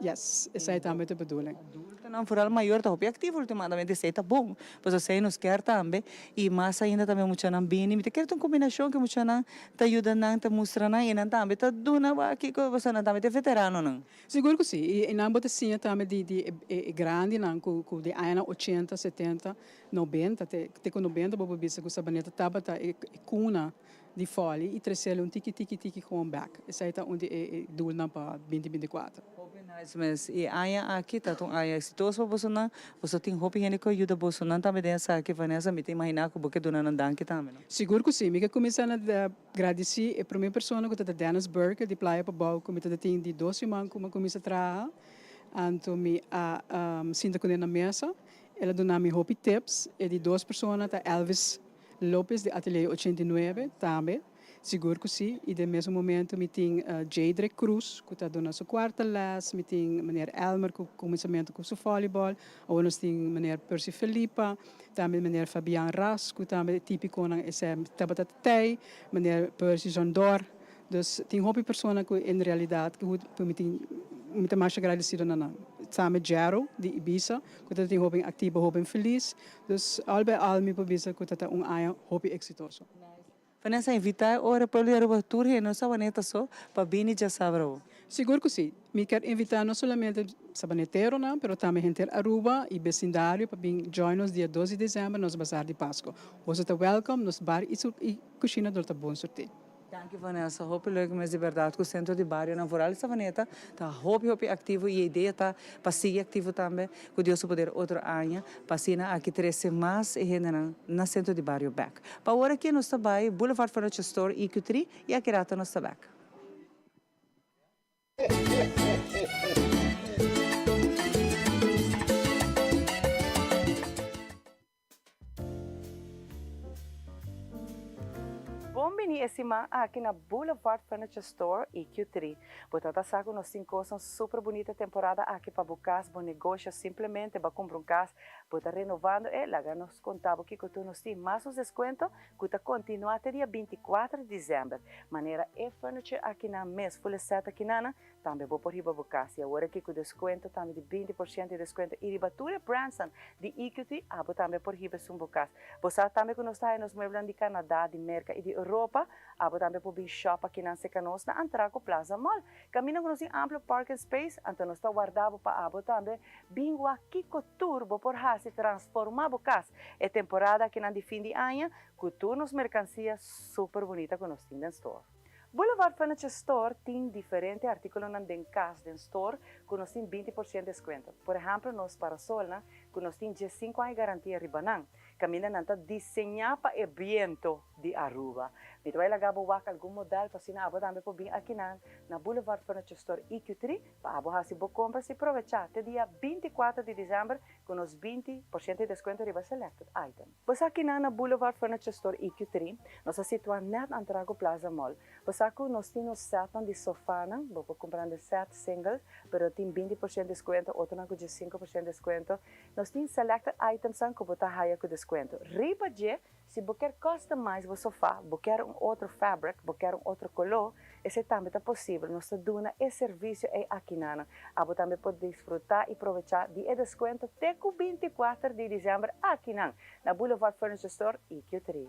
Speaker 9: Yes, esey tambe ta e bedoeling.
Speaker 2: Adultonan, vooral mayor, ta hopi activo ultimadamente. Esey ta bon, pasobra esey nos kier tambe. Y mas ainda tambe muchanan bini. Mi ta kere ta un combinacion cu muchanan ta yuda nan, ta mustra nan y nan tambe ta duna wak kico, pasobra nan tambe ta e veteranonan.
Speaker 9: Sigur cu si. Y nan bo ta siña tambe di di e grandinan cu cu di añanan ochenta, setenta, nobenta, te te cu nobenta bo por bisa cu Sabaneta tabata e cuna di Folly y trecele un tiki tiki tiki gewoon bek. Esey ta un di e doelnan pa binti 24.
Speaker 2: Hopi nice mes. Y e aña aki ta un aña exitoso pa bosonan. Boso tin hopi hende cu a yuda bosonan tambe den esaki. Vanessa, mi ta imagina cu bo ke duna nan danki tambe, no?
Speaker 9: Sigur cu si. Mi ke cuminsa na gradici e prome persona cu ta Dennis Burke di Playa Pabao cu mi ta tin di dos siman cu mi a cuminsa traha. Anto mi a sinta cune na mesa. El a duna mi hopi tips. E di dos persona ta Elvis Lopez di Atelier 89 tambe, sigur cu si, y den mesun momento mi tin Jadrick Cruz cu ta duna su cuarta les, mi tin meneer Elmer cu cuminsamento cu su volleyball, awor nos tin meneer Percy Felipa, tambe meneer Fabian Ras cu tambe tipiconan esey tabata tey, meneer Percy Zondor, dus tin hopi persona cu en realidad cu mi tin mi ta masha agradecido na nan. Tambe Jero di Ibiza cu ta tin hoben activo, hoben feliz. Dus al bij al mi por bisa cu ta ta un aña hopi exitoso.
Speaker 2: Vanessa, invita e ora pueblo di Aruba tur hende, no Sabaneta so, pa bini djasabra awo.
Speaker 9: Sigur cu si. Mi kier invita no solamente Sabaneteronan, pero tambe henter Aruba y becindario pa bin join nos dia dos di december nos Bazaar di Pasco. Boso ta welcome, nos bar y cushina dor ta bon surti.
Speaker 2: Danki Vanessa, hopi leuk mes di berdad cu Centro di Barionan vooral Savaneta ta hopi hopi activo y e idea ta pa sigui activo tambe cu Dios su poder otro aña pa asina aki trece mas e hendenan na Centro di Bario bek. Pa awor aki nos ta bay Boulevard Furniture Store EQ 3 y aki rato nos ta bek. Bon bini e siman aki na Boulevard Furniture Store EQ3. Bo ta ta sa ku nos tin kosnan super bunita e temporada aki pa bo kas, bo negosio, simplemente bo a kumpra un kas, bo ta renovando e, laga nos konta bo kiko tur nos tin. Mas nos deskuento ku ta kontinuá te dia 24 di desèmber. Manera e furniture akinan mes, full e set akinannan, Tambe bo por hiba bo cas y awor aki cu descuento tambe di 20% di descuento y riba tur e brandsnan di EQT abo tambe por hiba esun bo cas. Bo sa tambe cu nos ta haya nos mueblenan di Canada, di Merca y di Europa. Abo tambe por bin shop akinan cerca nos na Antraco Plaza Mall. Caminda cu nos tin amplio parking space, anto nos ta warda bo pa abo tambe bin wak kico tur bo por haci transforma bo cas e temporada akinan di fin di aña cu tur nos mercancia super bunita cu nos tin den store. Boulevard Furniture Store tin diferente artíkulonan den kas den store ku nos tin 20% deskuento. Por ehèmpel nos parasolnan ku nos tin 15 aña garantia riba nan, kaminda nan ta diseñá pa e biento di Aruba. Mi ta bai laga bo wak algun modèl pa asina abo tambe por bin akinan na Boulevard Furniture Store EQ3 pa abo hasi bo kompras i probechá te dia 24 di desèmber ku nos 20% di deskuento riba selected item. Bo sa kinan na Boulevard Furniture Store EQ3, nos ta situá nèt na Antrago Plaza Mall. Bo sa ku nos tin nos sètnan di sofanan, bo por kumpra nan den sèt, single, pero tin 20% deskuento, otronan ku 15% deskuento. Nos tin selected itemsnan ku bo ta haya ku deskuento. Riba dje, si bo kier customize bo sofa, bo kier un otro fabric, bo kier un otro koló, esei tambe ta posibel. Nos ta duna e servisio ei akinana. Abo tambe por disfrutá i probechá di e deskuento te ku 24 di desèmber akinan na Boulevard Furniture Store EQ3.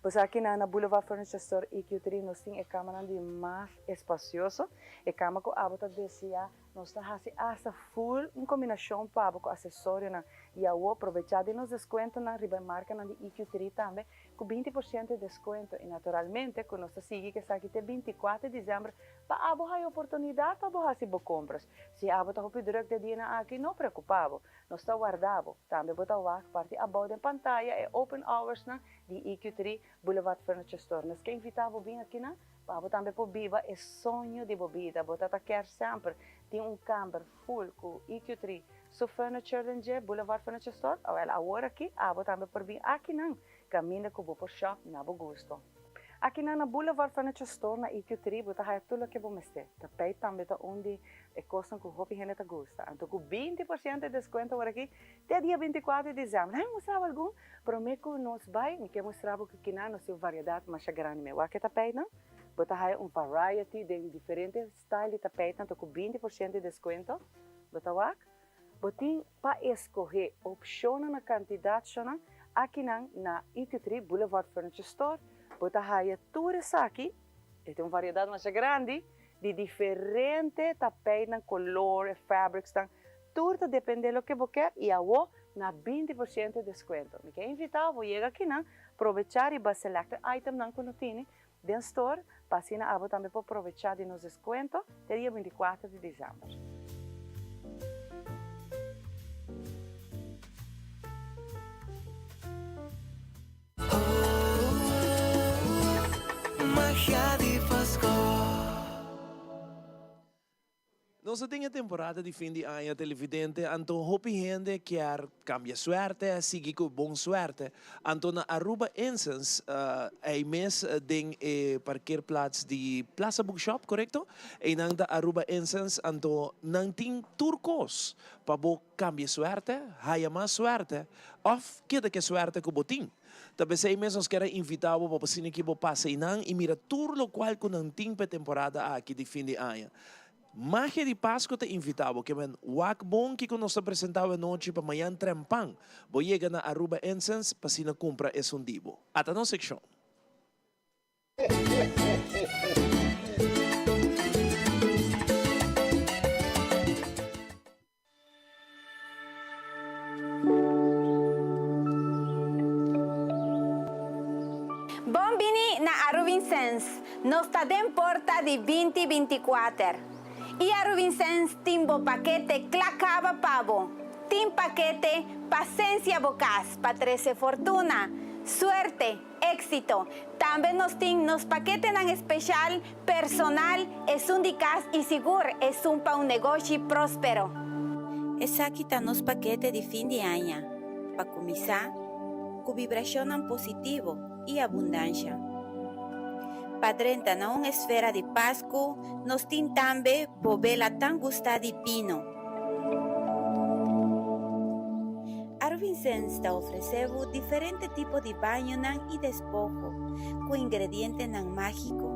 Speaker 2: Pues akinan na Boulevard Furniture Store EQ3 nos tin e kamanan di mas espasioso, e kama ku abo ta deseá. Nos ta hasi asta full un kombinashon pa abo ku asesorionan i awor probechá di nos deskuentonan riba e markanan di EQ3 tambe ku 20% di deskuento i naturalmente ku nos ta sigui ku esaki te 24 di desèmber Pa abo haya oportunidat pa bo hasi bo kompras. Si abo ta hopi druk de dianan aki, no preokupa bo. Nos ta warda bo. Tambe bo ta wak parti abou den pantaya e open hoursnan di EQ3 Boulevard Furniture Store. Nos ke invita bo bin akinan pa abo tambe por biba e soño di bo bida. Bo ta ta kier semper tin un kamber full ku EQ3 su furniture den dje, Boulevard Furniture Store? Awel, awor aki abo tambe por bin akinan kaminda ku bo por shop na bo gusto. Akinan na Boulevard Furniture Store na EQ3 bo ta haya tur loke bo mester. Tapijt tambe ta un di e kosnan ku hopi hende ta gusta. Anto ku 20% di deskuento awor aki te dia 24 di desèmber. Nan mustra bo algun? Promé ku nos bai mi ke mustra bo ku kinan nos tin un variedat masha grandi mes. Wak e tapijtnan, bo ta haya un variety den diferente style di tapijt anto ku 20% di deskuento bo ta wak. Bo tin pa escoge opcionnan na cantidatnan akinan na EQ3 Boulevard Furniture Store. Bo ta haya tur esaki, e tin un variedad masha grandi di diferente tapijtnan, color, e fabricsnan, tur ta depende loke bo kier y awo na 20% descuento. Mi ke invita bo yega akinan, probecha riba selected itemnan cu no tini den store pa asina abo tambe por probecha di nos descuento te dia 24 di december.
Speaker 8: Magia di Pasco.
Speaker 1: Nos ta den e temporada di fin di aña televidente, anto hopi hende kier cambia suerte, sigui cu bon suerte. Anto na Aruba Incense, ey mes den e parkeerplaats di Plaza Bookshop, corecto? Eynan ta Aruba Incense, anto nan tin tur cos pa bo cambia suerte, haya mas suerte, of keda cu e suerte cu bo tin. Ta p'esey mes nos kier a invita bo pa bo asina ki bo pasa eynan y mira tur locual cu nan tin p'e temporada aki di fin di aña. Magia di Pasco ta invita bo ke men wak bon kiko nos ta presenta awe nochi pa mayan trempan bo yega na Aruba Incense pa asina cumpra esun di bo. Ata nos seccion.
Speaker 10: Bon bini na Arubinsens, nos ta den porta di binti 24. I Arubinsens tin bo pakete kla kaba pa bo. Tin pakete pa sensia bo kas pa trese fortuna, suerte, éxito. Tambe nos tin nos paketenan espeshal personal, esun di kas i sigur esun pa un negoshi próspero.
Speaker 11: Esaki ta nos pakete di fin di aña pa kuminsá ku vibrashonnan positivo i abundansha. Pa drenta na un esfera di Pasku nos tin tambe bo bela tan gustá di pino. Arvinsens ta ofresé bo diferente tipo di bañonan i despoho ku ingredientenan mágiko.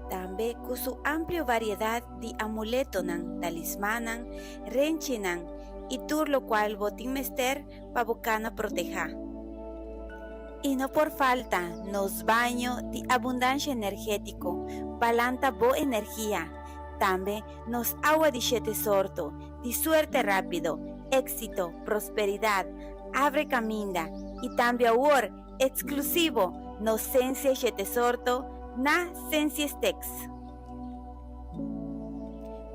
Speaker 11: Tambe ku su amplio variedat di amuletonan, talismannan, renchinan i tur lokual bo tin mester pa bo kana protehá. I no por falta nos baño di abundansha energétiko pa lanta bo energia. Tambe nos awa di shete sorto di suerte rápido, éxito, prosperidad, abre caminda y tambe awor exclusivo nos Sensia Shete Sorto na Sensiestex.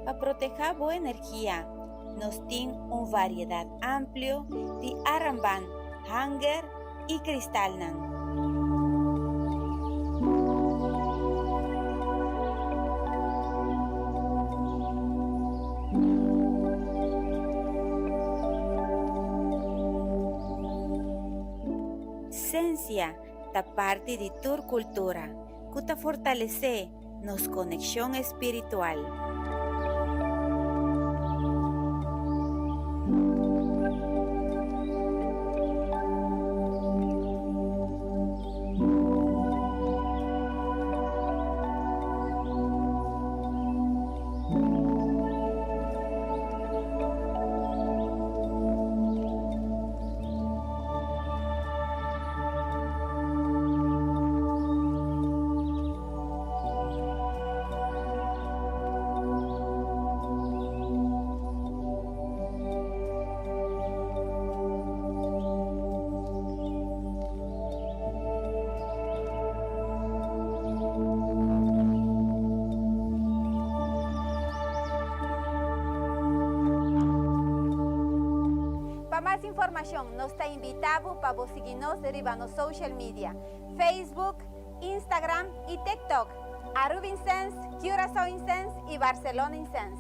Speaker 11: Pa proteha bo energia nos tin un variedad amplio di armband, hanger y cristalnan. Sensia ta parti di tur kultura ku ta fortalesé nos konekshon espiritual. Pa mas informacion nos ta invita bo pa bo sigui nos riba nos social media, Facebook, Instagram y TikTok, Aruba Incense, Curaçao Incense y Barcelona Incense.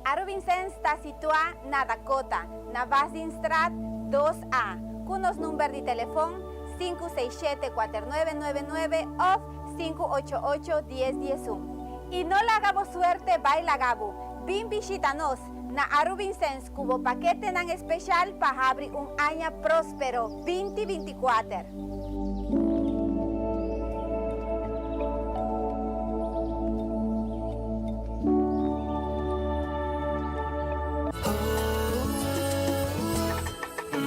Speaker 11: Aruba Incense ta situa na Dakota, na Vasdinstraat 2A, cu nos number di telefon 567 4999 of 588 1011. Y no laga bo suerte bay laga bo, bin bishita nos na Aruba Incense cu bo paketenan especial pa habri un aña prospero 2024.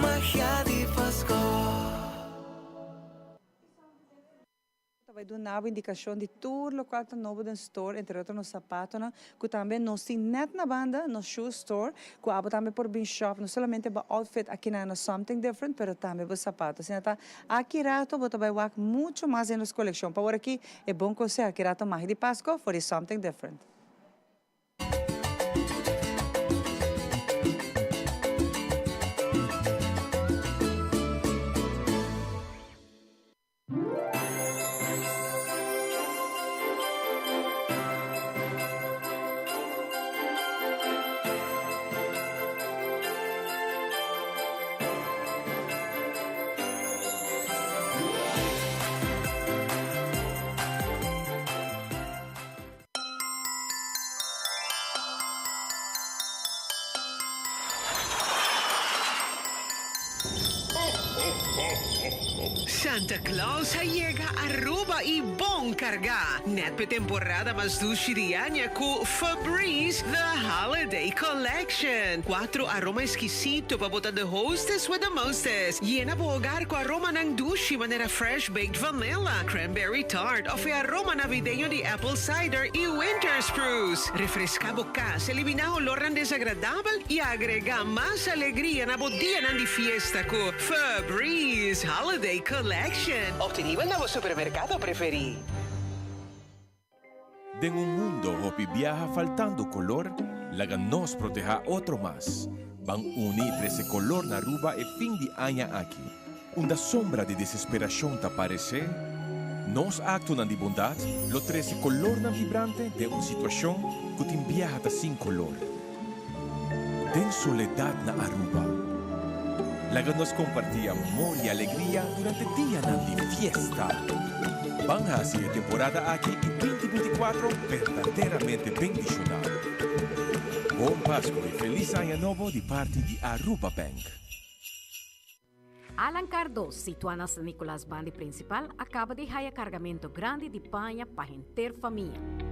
Speaker 8: Magia di Pasco.
Speaker 2: Ta bai duna bo indikashon di tur lokual ta nobo den store, entre otro nos sapatonan, ku tambe nos tin nèt na banda nos shoe store, ku abo tambe por bin shop, no solamente bo outfit akinan na Something Different, pero tambe bo sapato. Asina ta, aki rato bo ta bai wak mucho mas den nos kolekshon. Pa wor aki e bon konseho, aki rato magia di Pasko for di Something Different.
Speaker 12: Santa Claus a yega Aruba y bon carga! Net p'e temporada mas dushi di aña cu Febreze The Holiday Collection. Cuatro aroma exquisito pa bo ta the hostess with the mostest. Yena bo hogar cu aromanan dushi manera fresh baked vanilla, cranberry tart of e aroma navideño di apple cider y winter spruce. Refresca bo cas, elimina olornan desagradabel y agrega mas alegria na bo dianan di fiesta cu Febreze Holiday Collection. Obtenibel na bo supermercado preferi.
Speaker 6: Den un mundo hopi biaha faltando color, laga nos proteha otro mas. Ban uni y trece color na Aruba e fin di aña aki. Unda sombra di desesperacion ta parece, nos actonan di bondad lo trece colornan vibrante den un situacion cu tin biaha ta sin color. Den soledad na Aruba. Laga nos comparti amor y alegria durante dianan di fiesta. Ban haci e temporada aki y 2024 berdaderamente bendiciona. Bon Pasco y Feliz Aña Nobo di parti di Aruba Bank.
Speaker 13: Alan Cardoz, situa na San Nicolas bandi principal, a caba di haya cargamento grandi di paña pa henter famia.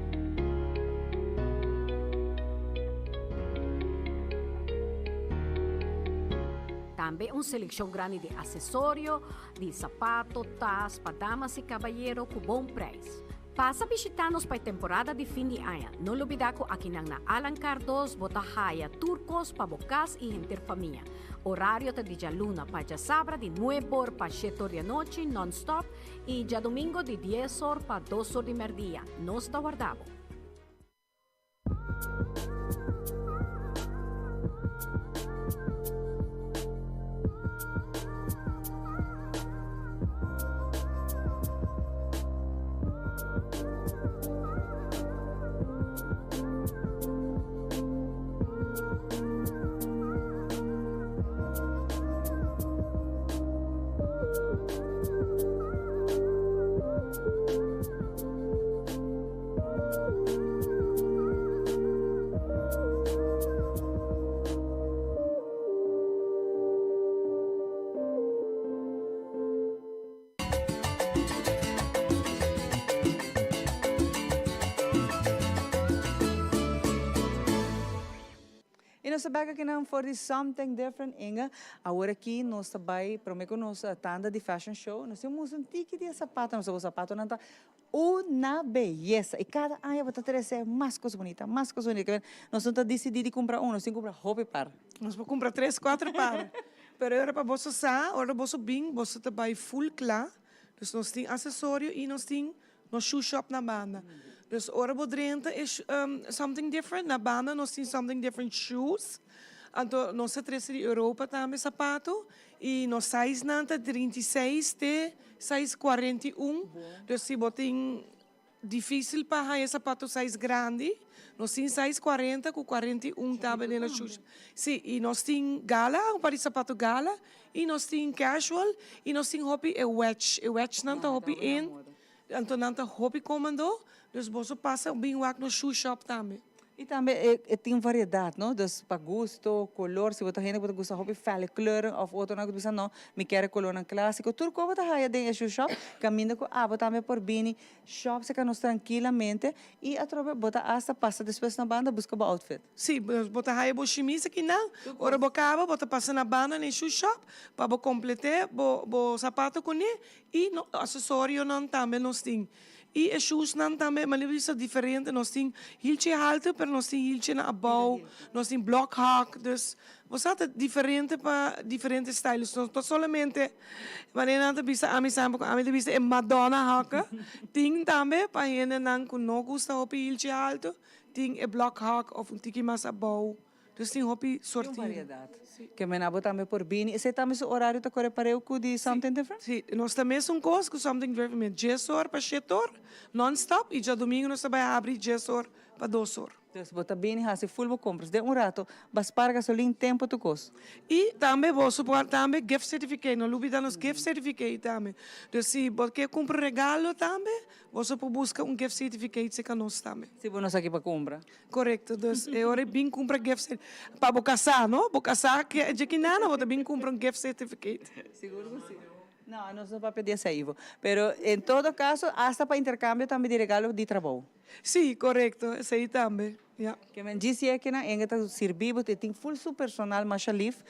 Speaker 13: Tambe un seleccion grandi di accesorio, di sapato, tas pa damas y cabayero cu bon prijs. Pasa bishita nos pa e temporada di fin di aña. No lubida ku akinan na Alan Cardoz bo ta haya tur kos pa bo kas i henter famia. Orario ta di djaluna pa djasabra di nuebe or pa shete or di anochi non-stop i djadumingo di dies or pa dos or di merdia. Nos ta warda bo.
Speaker 2: Y nos ta bek akinan for di Something Different Inge. Awor aki nos ta bay prome cu nos tanda di fashion show nos tin mustra un tiki di e zapatonan pasobra bo zapatonan ta Una beyesa! I kada aña bo ta trese mas kos bunita, mas kos bunita. Nos no ta disidí di kumpra un, nos tin kumpra hopi par.
Speaker 3: Nos por kumpra tres, kuater par. Pero e ora pa boso sa, ora boso bin, boso ta bai full kla. Dus nos tin asesorio i nos tin nos shoe shop na banda. Dus ora bo drenta e Something Different, na banda nos tin Something Different shoes. Anto nos ta trese di Europa tambe sapato. I nos sizenan ta 36 te size 41. Dus si bo tin dificil pa haña sapato size grandi, nos tin size 40 cu 41 tambe den nos shoes. Si, i nos tin gala, un par di sapato gala, i nos tin casual, i nos tin hopi e wedge. E wedgenan ta hopi in, anto nan ta hopi comando, dus boso pasa bin wak nos shoe shop tambe.
Speaker 2: I tambe e e tin variedad no, dus pa gusto, color, si bo ta hende ku ta gusta hopi felle kleuren of otronan ku ta bisa no, mi kier e colornan clasico, tur kos bo ta haya den e shoe shop, kaminda ku abo tambe por bini shop seka nos trankilamente i atrobe bo ta asta pasa despues na banda buska bo outfit.
Speaker 3: Si, bo ta haya bo shimis akinan, ora bo kaba bo ta pasa na banda na e shoe shop pa bo komplet'é bo bo sapato kuné i no asesorionan tambe nos tin. I e shoesnan tambe, manera bo bisa diferente, nos tin hilchi haltu pero nos tin hilchinan abou, nos tin block hak, dus bo sa ta diferente pa diferente style, dus no ta solamente manera nan ta bisa ami sa ku ami ta bisa e madonna hakken, tin tambe pa hendenan ku no gusta hopi hilchi haltu, tin e block hak of un tiki mas abou. Dus tin hopi sortido.
Speaker 2: Tin un variedad. Ke men abo tambe por bini. Esei tambe su horario ta kore pareu ku di Something Different?
Speaker 3: Si, nos ta mesun kos ku Something Different. Men djes or pa shet or, non stop, i djadumingu nos ta bai habri djes or pa dos or.
Speaker 2: Dus bo ta bini hasi ful bo kompras. Den un rato, ba spar gasolin, tempo tur kos.
Speaker 3: I tambe boso por tambe gift certificate, no lubida nos gift certificate tambe. Dus si bo ke kumpra regalo tambe, boso por buska un gift certificate serka nos tambe.
Speaker 2: Si bo no sa ki pa kumpra.
Speaker 3: Korekto, dus e ora e bin kumpra gift cer, pa bo kasá no, bo kasá ke dje kinana bo ta bin kumpra un gift certificate.
Speaker 2: Sigur ku si. No, nos no papia di esei, Ivo. Pero en todo caso, hasta pa intercambio tambe di regalo di trabou.
Speaker 3: Sí, corecto, esei tambe, ya.
Speaker 2: Ke men djis yekinan, enga ta sirbi bo, e tin full su personal masha lif,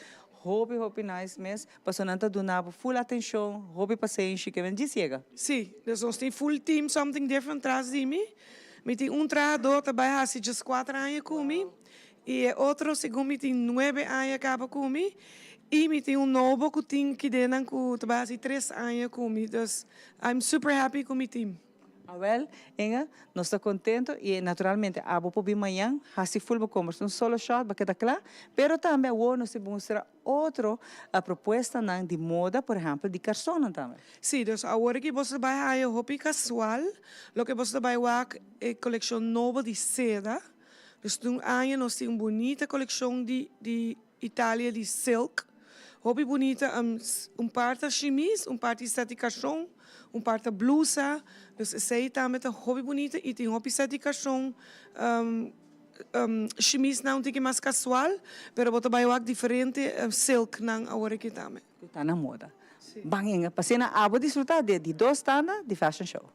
Speaker 2: hopi hopi nice mes, pasobra nan ta duna bo full atencion, hopi pasenshi, ke men djis yega.
Speaker 3: Sí, dus nos tin full team Something Different tras di mi. Mi tin un trahador ta bai hasi djeskuater aña ku mi. Y e otro segun mi tin nuebe aña caba cu mi y mi tin un nobo cu tin kidenan cu ta bay haci tres aña cu mi dus I'm super happy cu mi team.
Speaker 2: Awel, Inge, nos ta contento y naturalmente abo por bin mañan haci full bo compras un solo shot bo keda cla, pero tambe awor nos ta mustra otro propuestanan di moda, por ehempel di carsonnan tambe.
Speaker 3: Sí, dus awor aki boso ta bay haya hopi casual, loke boso ta bay wak e coleccion nobo di seda. Dus un aña nos tin un bunita coleccion di di Italia di silk. Hopi bunita, un par ta shimis, un par tin set di carson, un par ta blusa. Dus esey tambe ta hopi bunita y tin hopi set di carson, shimisnan un tiki mas casual, pero bo ta bay wak diferente silknan awor aki tambe.
Speaker 2: Cu ta na moda. Ban inga pa asina abo disfruta di e di dos tanda di fashion show.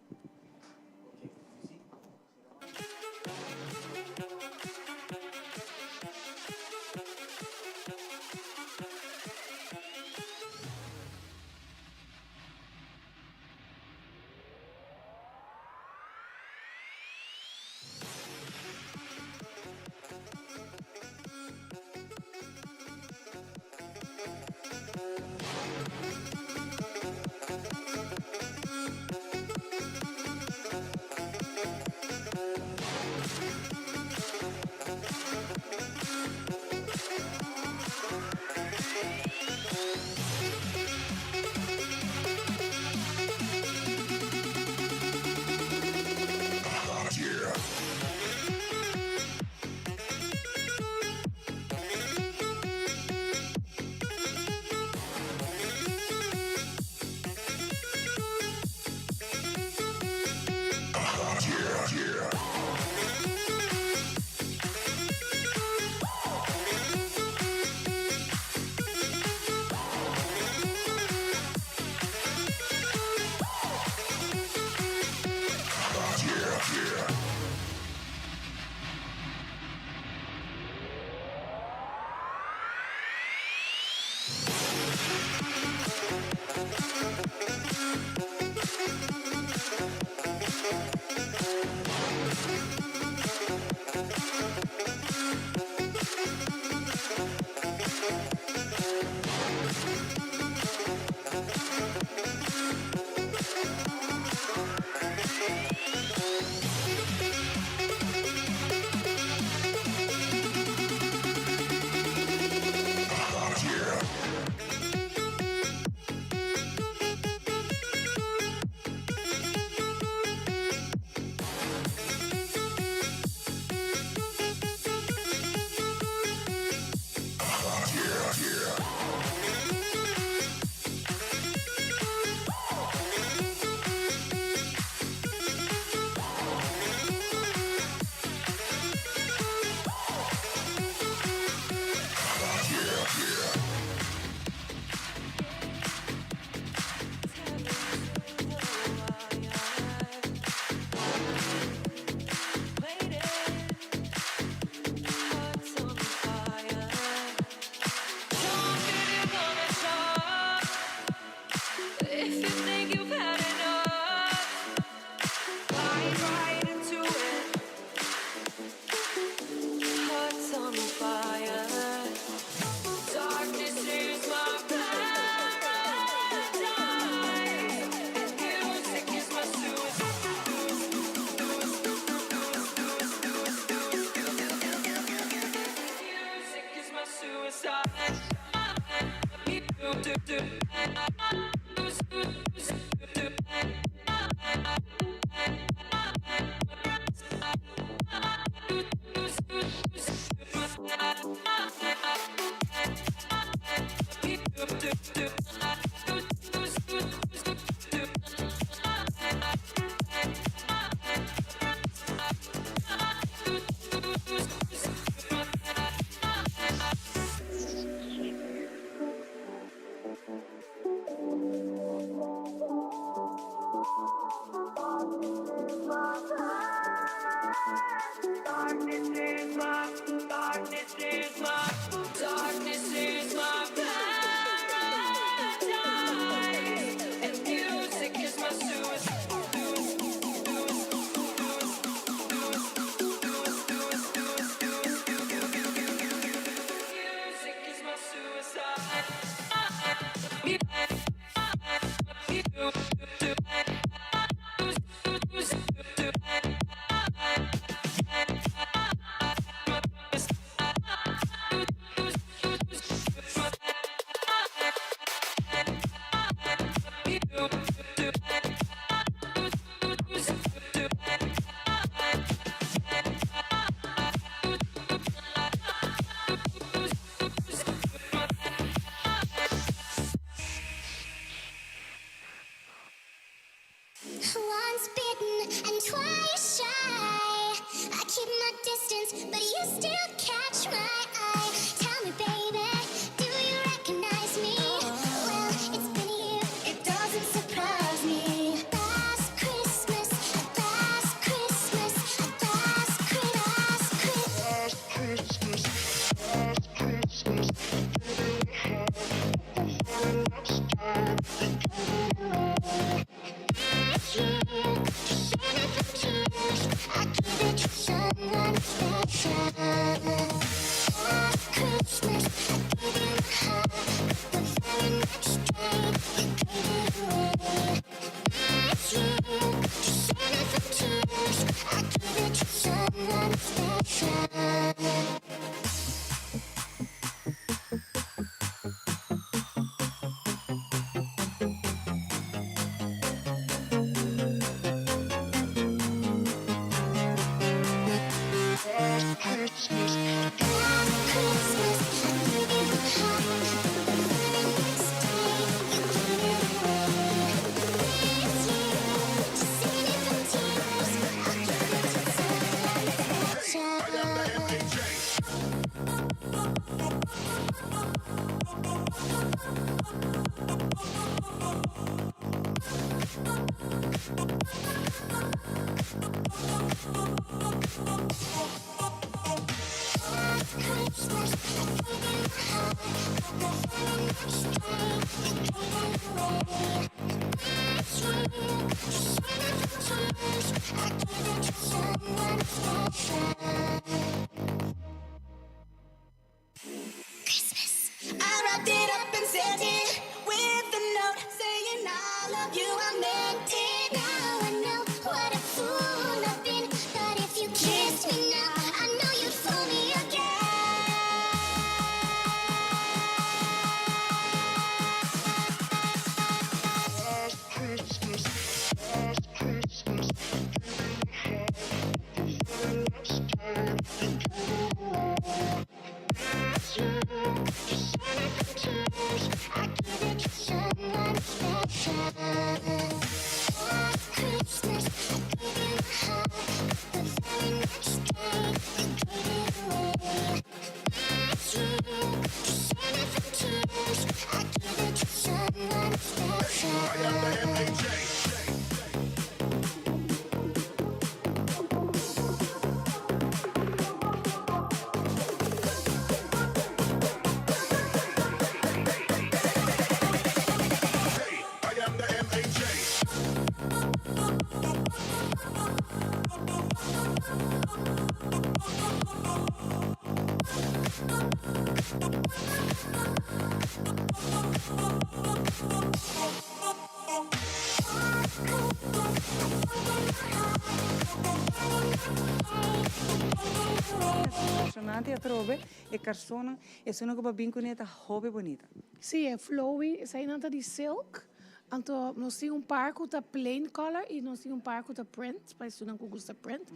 Speaker 2: Impresionante atrobe e carsonnan, esunnan cu bo a bin cune ta hopi bunita.
Speaker 14: Si, e flowy, esainan ta di silk. Anto nos tin un par cu ta plain color y nos tin un par cu ta print, pa esunnan cu gusta print.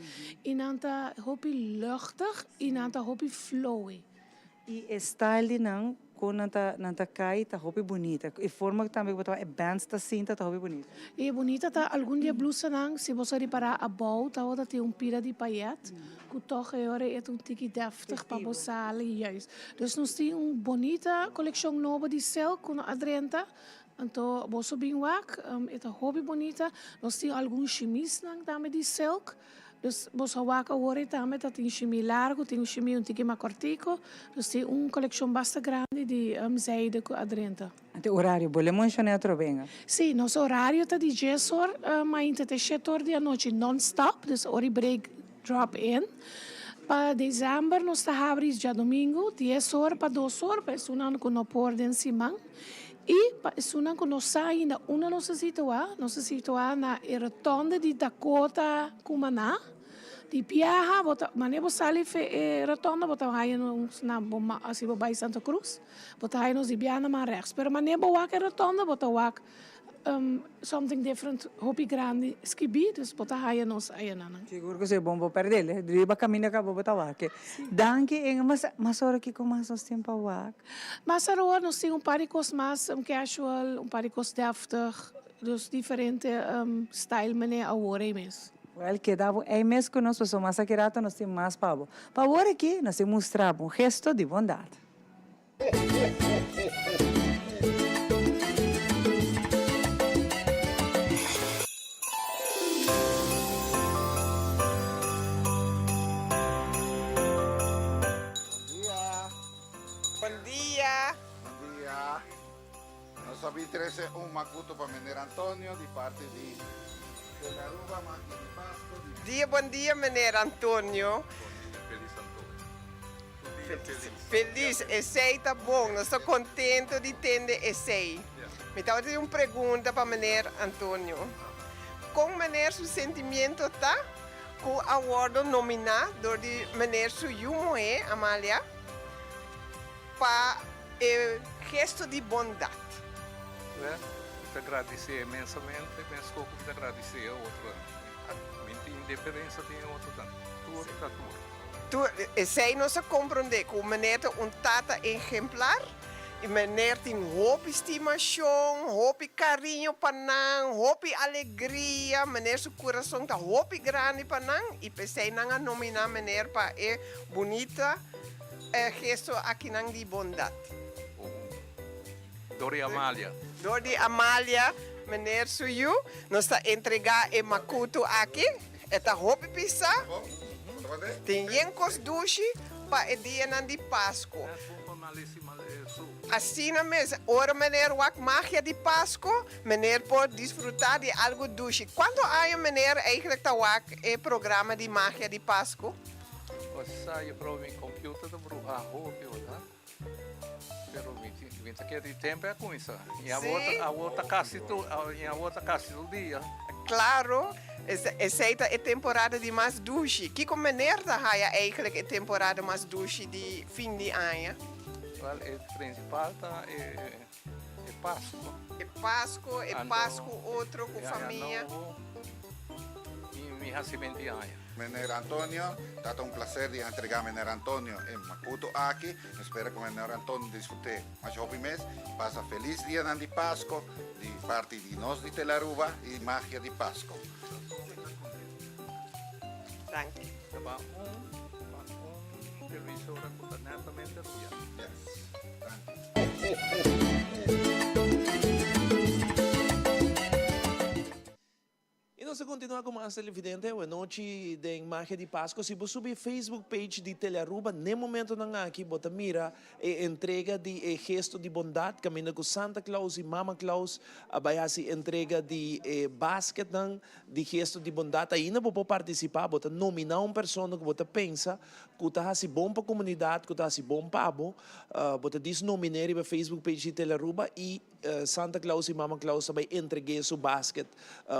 Speaker 14: Y nan ta hopi luchtig y nan ta hopi flowy.
Speaker 2: Y e style di nan con nan ta nan ta cay ta hopi bunita. E forma tambe cu bo ta wak e bands ta sinta ta hopi bunita.
Speaker 14: Y e bunita ta algun di e blusanan si bo sa ripara abou tabata tin un pida di payet cu toch e ora e ta un tiki deftig pa bo sali juist. Dus nos tin un bunita coleccion nobo di silk cu no a drenta. Anto boso bin wak, e ta hopi bunita. Nos tin algun shimisnan tambe di silk. Dus boso a wak awor ei tambe ta tin shimi largu, tin shimi un tiki mas kortiku. Dus tin un kolekshon basta grandi di zijde ku a drenta.
Speaker 2: Anto e orario, bo le menshoné otro benga?
Speaker 14: Sí, nos orario ta di djes or mainta te shete or di anochi non-stop, dus ora di break drop in. Pa december nos ta habri djadomingu dies or pa dos or pa esunnan ku no por den siman. I pa esunnan ku no sa ainda unda nos ta situá, nos ta situá na e rotonde di Dakota Cumaná. Di biaha bo ta, manera bo sali fe e rotonde bo ta haña nos na bo man, si bo bai Santa Cruz, bo ta haña nos di biaha na man rèks. Pero manera bo wak e rotonde bo ta wak something different hopi grandi skibí, dus bo ta haña nos ayanan.
Speaker 2: Sigur ku si, bon bo pèrdel, riba kaminda kaba bo ta wak. Danki Inge, mas mas ora kiko mas nos tin pa wak?
Speaker 14: Mas aroa nos tin un par di kos mas casual, un par di kos deftig, dus diferente style mene awor ei mes.
Speaker 2: Wel, keda bo ei mes ku nos pasobra mas aki rato nos tin mas pa bo. Pa awor aki nos tin mustra bo un gesto di bondat.
Speaker 15: Bon dia.
Speaker 16: Bon dia.
Speaker 15: Bon dia. Nos a bin trece un macuto pa meneer Antonio di parti di Tele Aruba, Magia di Pasco di.
Speaker 16: Dia bon dia meneer Antonio.
Speaker 17: Bon dia, feliz Antonio. Tur dia feliz.
Speaker 16: Feliz, esey ta bon. Nos ta contento di tende esey. Mi tabata tin un pregunta pa meneer Antonio. Con meneer su sentimiento ta cu a wordo nomina dor di meneer su yu muhe, Amalia, pa e gesto di bondad?
Speaker 17: Well, mi ta gradicé inmensamente, mesco cu mi ta gradicé e otronan. Mi tin indiferencia den e otronan. Tur ta tur.
Speaker 16: Tur, esey nos a comprende cu meneer ta un tata ejemplar. I meneer tin hopi stimacion, hopi cariño pa nan, hopi alegria. Meneer su curason ta hopi grandi pa nan y p'esey nan a nomina meneer pa e bunita gesto akinan di bondad.
Speaker 17: Dor di Amalia.
Speaker 16: Dor di Amalia, meneer su yu. Nos ta entrega e macutu aki. E ta hopi pisa. Tin yen cos dushi pa e dianan di Pascu. Asina mes, ora meneer wak magia di Pascu, meneer por disfruta di algo dushi. Cuanto aña meneer eigenlijk ta wak e programa di magia di Pascu?
Speaker 17: Osa, juffrouw, mi computer ta bruha hopi, hoor. Pero mi tin. Mi ta kere di tempo a cuminsa. Y awor ta, awor ta casi tur, y awor ta casi tur dia.
Speaker 16: Claro, esey ta e temporada di mas dushi. Kico meneer ta haya eigenlijk e temporada mas dushi di fin di aña?
Speaker 17: Wel, e principal ta e, e Pasco.
Speaker 16: E Pasco, e Pasco otro cu famia.
Speaker 17: Aña nobo y mi hacimento di aña.
Speaker 15: Meneer Antonio, ta ta un placer di entrega Meneer Antonio e macuto aki. Mi spera cu Meneer Antonio disfrute masha hopi mes. Pasa feliz dianan di Pasco di parti di nos di Telaruba y Magia di Pasco.
Speaker 16: Danki.
Speaker 17: Ta ba un pa un televisora cu ta netamente ruya.
Speaker 15: Yes. Danki.
Speaker 1: Y nos ta continua cu mas televidente awe nochi den Magia di Pasco. Si bo subi Facebook page di Telearuba n'e momentonan aki bo ta mira e entrega di e gesto di bondad caminda cu Santa Claus y Mama Claus a bay haci entrega di e basketnan di gesto di bondad. Ainda bo por participa, bo ta nomina un persona cu bo ta pensa cu ta haci bon pa comunidad, cu ta haci bon pa bo. Bo ta dis nomine riba Facebook page di Telearuba y. Santa Claus y Mama Claus ta bay entreg'é su basket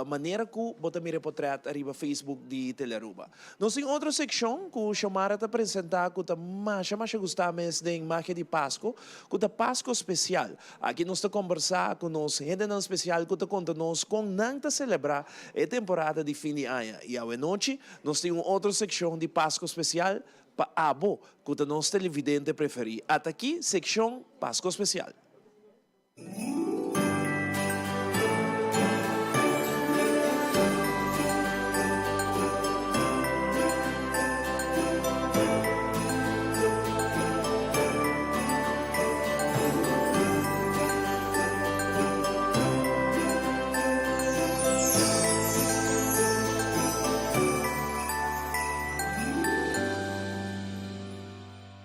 Speaker 1: manera cu bo ta mira e potret ariba Facebook di Telearuba. Nos tin otro seccion cu Xiomara ta presenta cu ta masha masha gusta mes den Magia di Pasco cu ta Pasco Special. Aki nos ta combersa cu nos hendenan special cu ta conta nos con nan ta celebra e temporada di fin di aña. Y awe nochi nos tin un otro seccion di Pasco Special pa abo cu ta nos televidente preferi. Ata aki seccion Pasco Special.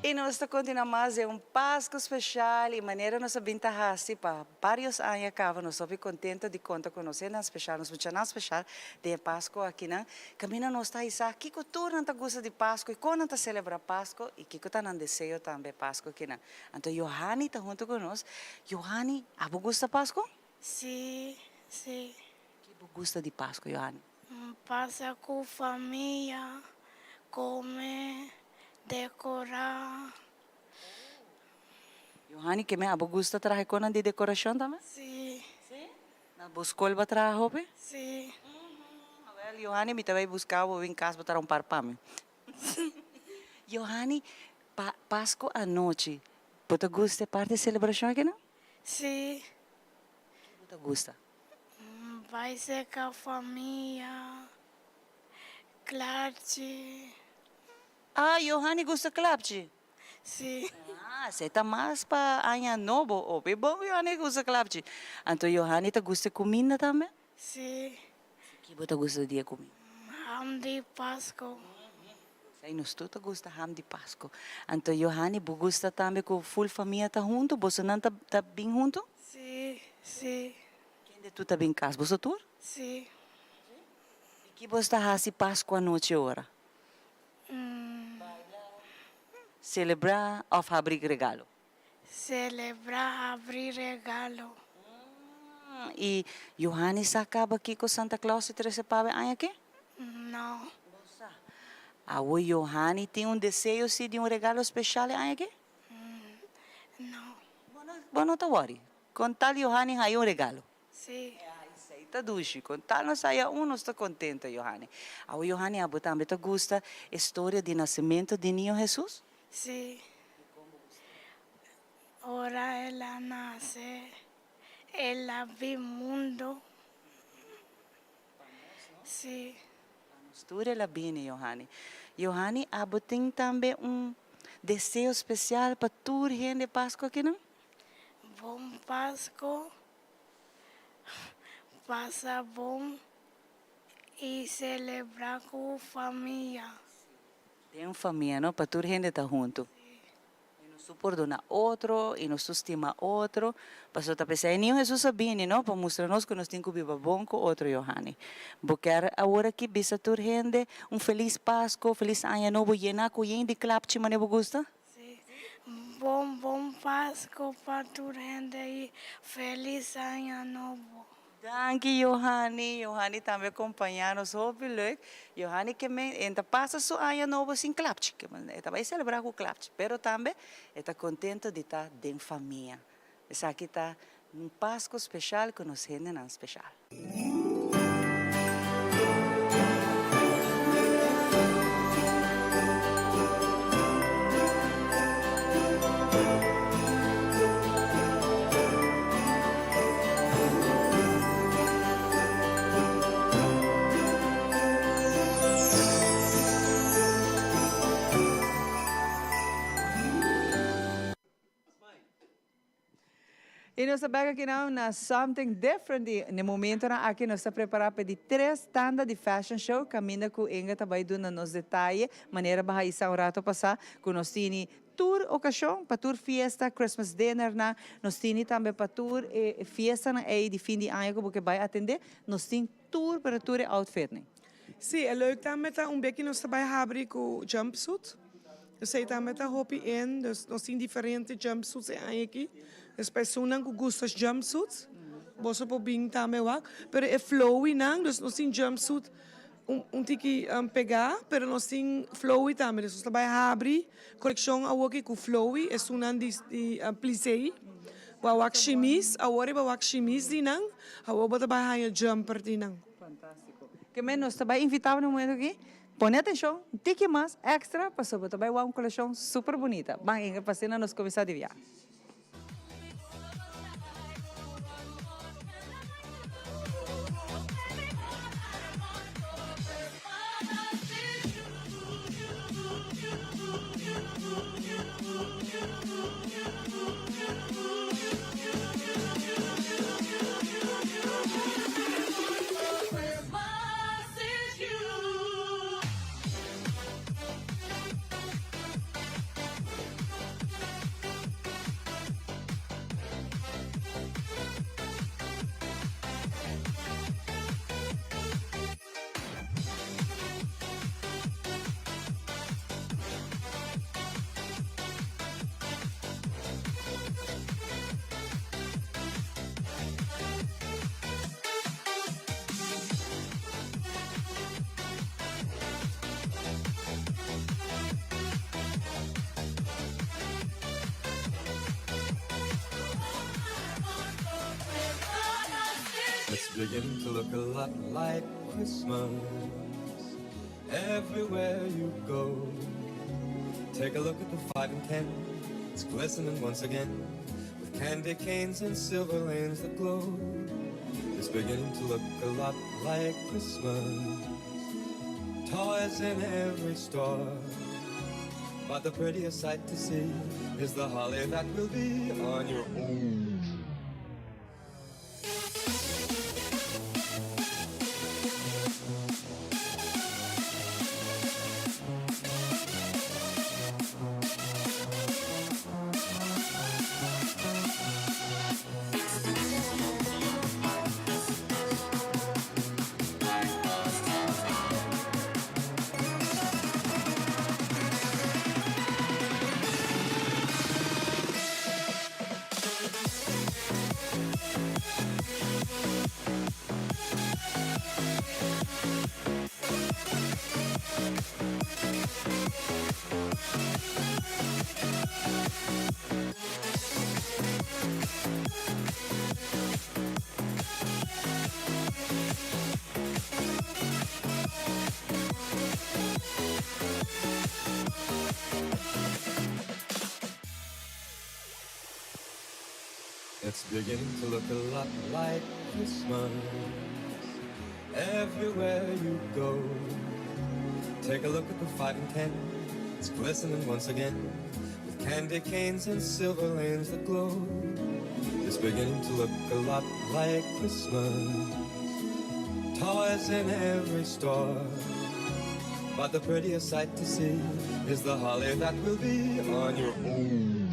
Speaker 2: Y nos ta continua mas den un Pasco special y manera nos a bin ta haci pa varios aña caba nos hopi contento di conta cu nos hendenan special, nos muchanan special den e Pasco akinan. Caminda nos ta hisa kico tur nan ta gusta di Pasco y con nan ta celebra Pasco y kico ta nan deseo tambe Pasco akinan. Anto Johanny ta hunto cu nos. Johanny, abo gusta Pasco?
Speaker 18: Si, si.
Speaker 2: Ki bo gusta di Pasco, Johanny?
Speaker 18: Pasa cu famia, come, Decorá.
Speaker 2: Johanny, ke men abo gusta traha e konan di dekorashon tambe?
Speaker 18: Sí.
Speaker 2: Sí? Na bo skol bo a traha hopi?
Speaker 18: Sí.
Speaker 2: Awel, Johanny, mi ta bai buska bo bin kas bo traha un par pa mi. Johanny, pa Pasko anochi, bo ta gusta e parti selebrashon akinan?
Speaker 18: Sí.
Speaker 2: Ke bo ta gusta?
Speaker 18: Bai serka famia. Klapchi.
Speaker 2: Ah, Johanny gusta klapchi?
Speaker 18: Si.
Speaker 2: Ah, esei ta mas pa aña nobo. Hopi bon ku Johanny gusta klapchi. Anto Johanny ta gusta e kuminda tambe?
Speaker 18: Si.
Speaker 2: Ki bo ta gusta di e kuminda?
Speaker 18: Ham di Pasko.
Speaker 2: Esei nos tur ta gusta ham di Pasko. Anto Johanny, bo gusta tambe ku ful famia ta huntu? Bosonan ta ta bin huntu?
Speaker 18: Si, si.
Speaker 2: Kende tur ta bin kas? Boso tur?
Speaker 18: Si.
Speaker 2: I ki bos ta hasi Pasku anochi ora? Selebrá òf habri regalo?
Speaker 18: Selebrá, habri regalo.
Speaker 2: I Johanny sa kaba kiko Santa Claus ta trese pa bo e aña aki?
Speaker 18: No.
Speaker 2: Bo sa. Awo Johanny tin un deseo si di un regalo speshal e aña aki?
Speaker 18: No.
Speaker 2: Bo no ta wòri. Kon tal Johanny haya un regalo?
Speaker 18: Sí.
Speaker 2: Esei ta dushi. Con tal nos haya un, nos ta contento, Johanny. Awo, Johanny, abo tambe ta gusta e storia di nacemento di Niño Jesús?
Speaker 18: Sí. Ora el a nace, el a bin mundo. Sí.
Speaker 2: Pa nos tur el a bini, Johanny. Johanny, abo tin tambe un deseo special pa tur hende Pascua akinan?
Speaker 18: Bon Pasco. Pasa bon y celebra cu famia.
Speaker 2: Den famia no, pa tur hende ta hunto. Y nos tur pordona otro y nos tur stima otro. Pasobra ta p'esei Niño Hesus a bini no, pa mustra nos cu nos tin cu biba bon cu otro. Johanny, bo kier awor aki bisa tur hende un feliz Pasco, feliz Aña Nobo yena cu yen di klapchi manera bo gusta?
Speaker 18: Si. Bon bon Pasco. Pasco pa tur hende y Feliz Aña Nobo.
Speaker 2: Danki Johani, Johani tambe a compaña nos hopi leuk. Johani ke men e ta pasa su aña nobo sin klapchi, ke men e ta bai celebra cu klapchi, pero tambe e ta contento di ta den famia. Esaki ta un Pasco special cu nos hendenan special. Y nos ta bek aki now na Something Different y n'e momentonan aki nos ta prepara pa e di tres tanda di fashion show caminda cu Inga ta bay duna nos detaye manera baha isa un rato pasa cu nos tini tur ocasion pa tur fiesta, Christmas dinnernan, nos tini tambe pa tur e fiestanan ey di fin di aña cu bo ke bay atende, nos tin tur pero tur e outfitnan.
Speaker 3: Sí, e leuk tambe ta un beki nos ta bay habri cu jumpsuit. Esey tambe ta hopi in, dus nos tin diferente jumpsuits e aña aki. Dus pa esunnan cu gusta jumpsuits, boso por bin tambe wak. Pero e flowy nan, dus nos tin jumpsuit un tiki pega, pero nos tin flowy tambe. Dus nos ta bay habri coleccion awoki cu flowy, esunnan di plisé. Bo a wak shimis, awor bo a wak shimis di nan, awor bo ta bay haña jumper di nan.
Speaker 2: Fantástico. Ke men nos ta bay invita bo na e momento aki. Pone atencion, un tiki mas extra pasobra bo ta bay wak un coleccion super bunita. Ban Ingrid pa asina nos cuminsa di viaha.
Speaker 8: It's beginning to look a lot like Christmas everywhere you go. Take a look at the 5 and 10, it's glistening once again with candy canes and silver lanes that glow. It's beginning to look a lot like Christmas. Toys in every store. But the prettiest sight to see is the holly that will be on your own. It's beginning to look a lot like Christmas everywhere you go. Take a look at the 5 and 10, it's glistening once again with candy canes and silver lanes that glow. It's beginning to look a lot like Christmas. Toys in every store. But the prettiest sight to see is the holly that will be on your own.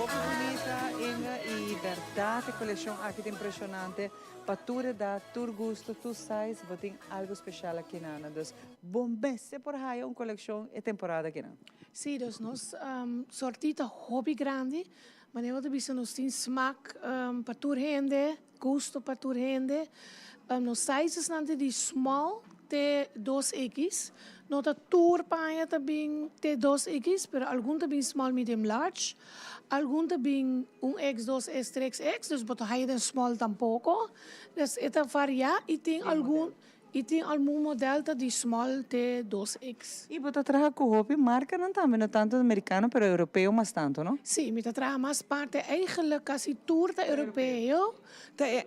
Speaker 2: Hopi bunita Inge y berdad e coleccion aki ta impresionante pa tur edad, tur gusto, tur size bo tin algo special aki nan. Dus bo mester por haya un coleccion e temporada aki nan.
Speaker 14: Sí, dus nos sorti ta hopi grandi. Manera bo ta bisa nos tin smak pa tur hende, gusto pa tur hende. Nos sizesnan ta di small te dos X. No ta tur paña ta bin te dos X, pero algun ta bin small, medium, large. Algun ta bin un X, dos S, tres X, dus bo ta haya den small tampoco. Dus e ta varia y tin algun Y tin algun model ta di small te 2X.
Speaker 2: Y bo ta traha cu hopi marcanan tambe, no tanto americano pero europeo mas tanto, no?
Speaker 14: Sí, mi ta traha mas parte, eigenlijk casi tur ta europeo.
Speaker 3: Ta e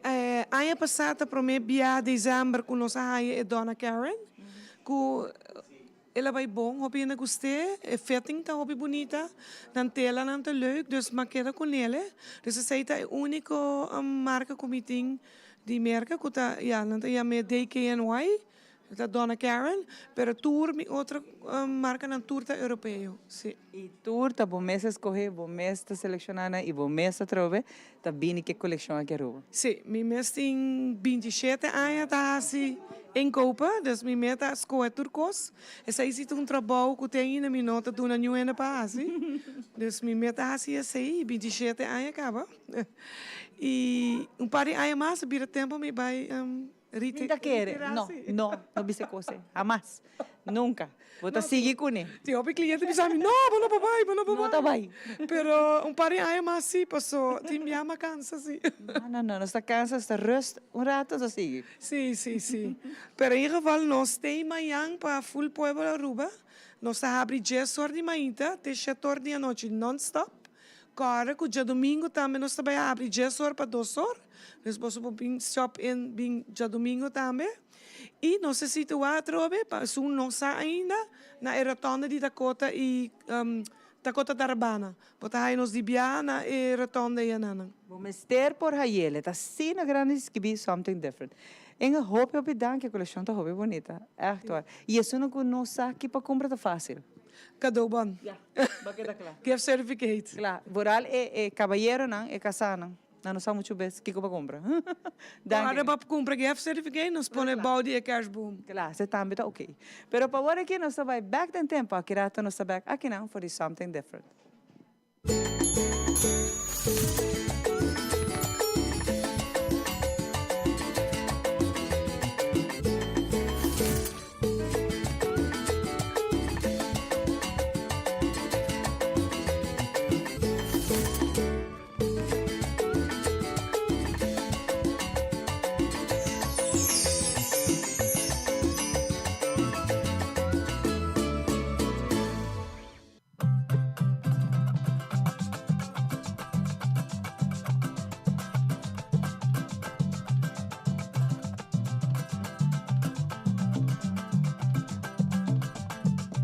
Speaker 3: aña pasa ta prome bia december cu nos a haya e Donna Karen cu el a bay bon, hopi hende gust'e, e fitting ta hopi bunita, nan telanan ta leuk, dus m'a keda cu nele. Dus esey ta e unico marca cu mi tin Di merca cu ta, ya, nan ta yam'e DKNY, ta Donna Karan, pero tur mi otro marcanan tur ta europeo, si.
Speaker 2: Y tur ta bo mes escoge, bo mes ta selecciona nan y bo mes ta trobe ta bini cu e coleccion aki Aruba.
Speaker 3: Si, mi mes tin bintishete aña ta haci inkopen, dus mi mes ta scoge tur cos. Esey si ta un trabou cu te ainda mi no ta duna niun hende pa haci, dus mi mes ta haci esey, bintishete aña caba. Y un par di aña mas a bira tempo mi bay
Speaker 2: Mi ta kere, no, no, no bisa e cos ey, hamas. Nunca. Bo ta sigui kuné.
Speaker 3: Tin hopi cliente bisa mi, no, bo no por bai, bo no por bai.
Speaker 2: No ta bai.
Speaker 3: Pero un par di aña mas si, paso tin bia mi a cansa si.
Speaker 2: No, no, no, nos ta cansa, nos ta rust un rato, nos ta sigui.
Speaker 3: Si, si, si. Pero in ieder geval nos t'ey mañan pa full pueblo Aruba. Nos ta habri dies or di mainta te shete or di anochi non stop. Kòrda ku djadumingu tambe nos ta bai habri dies or pa dos or. Dus boso por bin shop in bin djadumingu tambe. I nos ta situá atrobe, pa esun no sa ainda, na e rotonde di Dakota i Dakota Tarabana. Bo ta haña nos di biaha na e rotonde eyanannan.
Speaker 2: Bo mester por hayele, ta asina grandi skibí something different. Inge, hopi hopi danki, e kolekshon ta hopi bunita, ègt waar. I esunnan ku no sa ki pa kumpra ta fásil.
Speaker 3: Cadeaubon.
Speaker 2: Ya, bo a keda kla.
Speaker 3: Gift certificate.
Speaker 2: Kla, vooral e kabayeronan, e kasánan. Nan no sa muchu bes kiko pa kumpra.
Speaker 3: Danki. Ora pa kumpra gift certificate nos pone bou di e kerstboom.
Speaker 2: Kla, esei tambe ta oké. Pero pa wor aki nos ta bai bek den tempo. Aki rato nos ta bek akinan for di Something Different.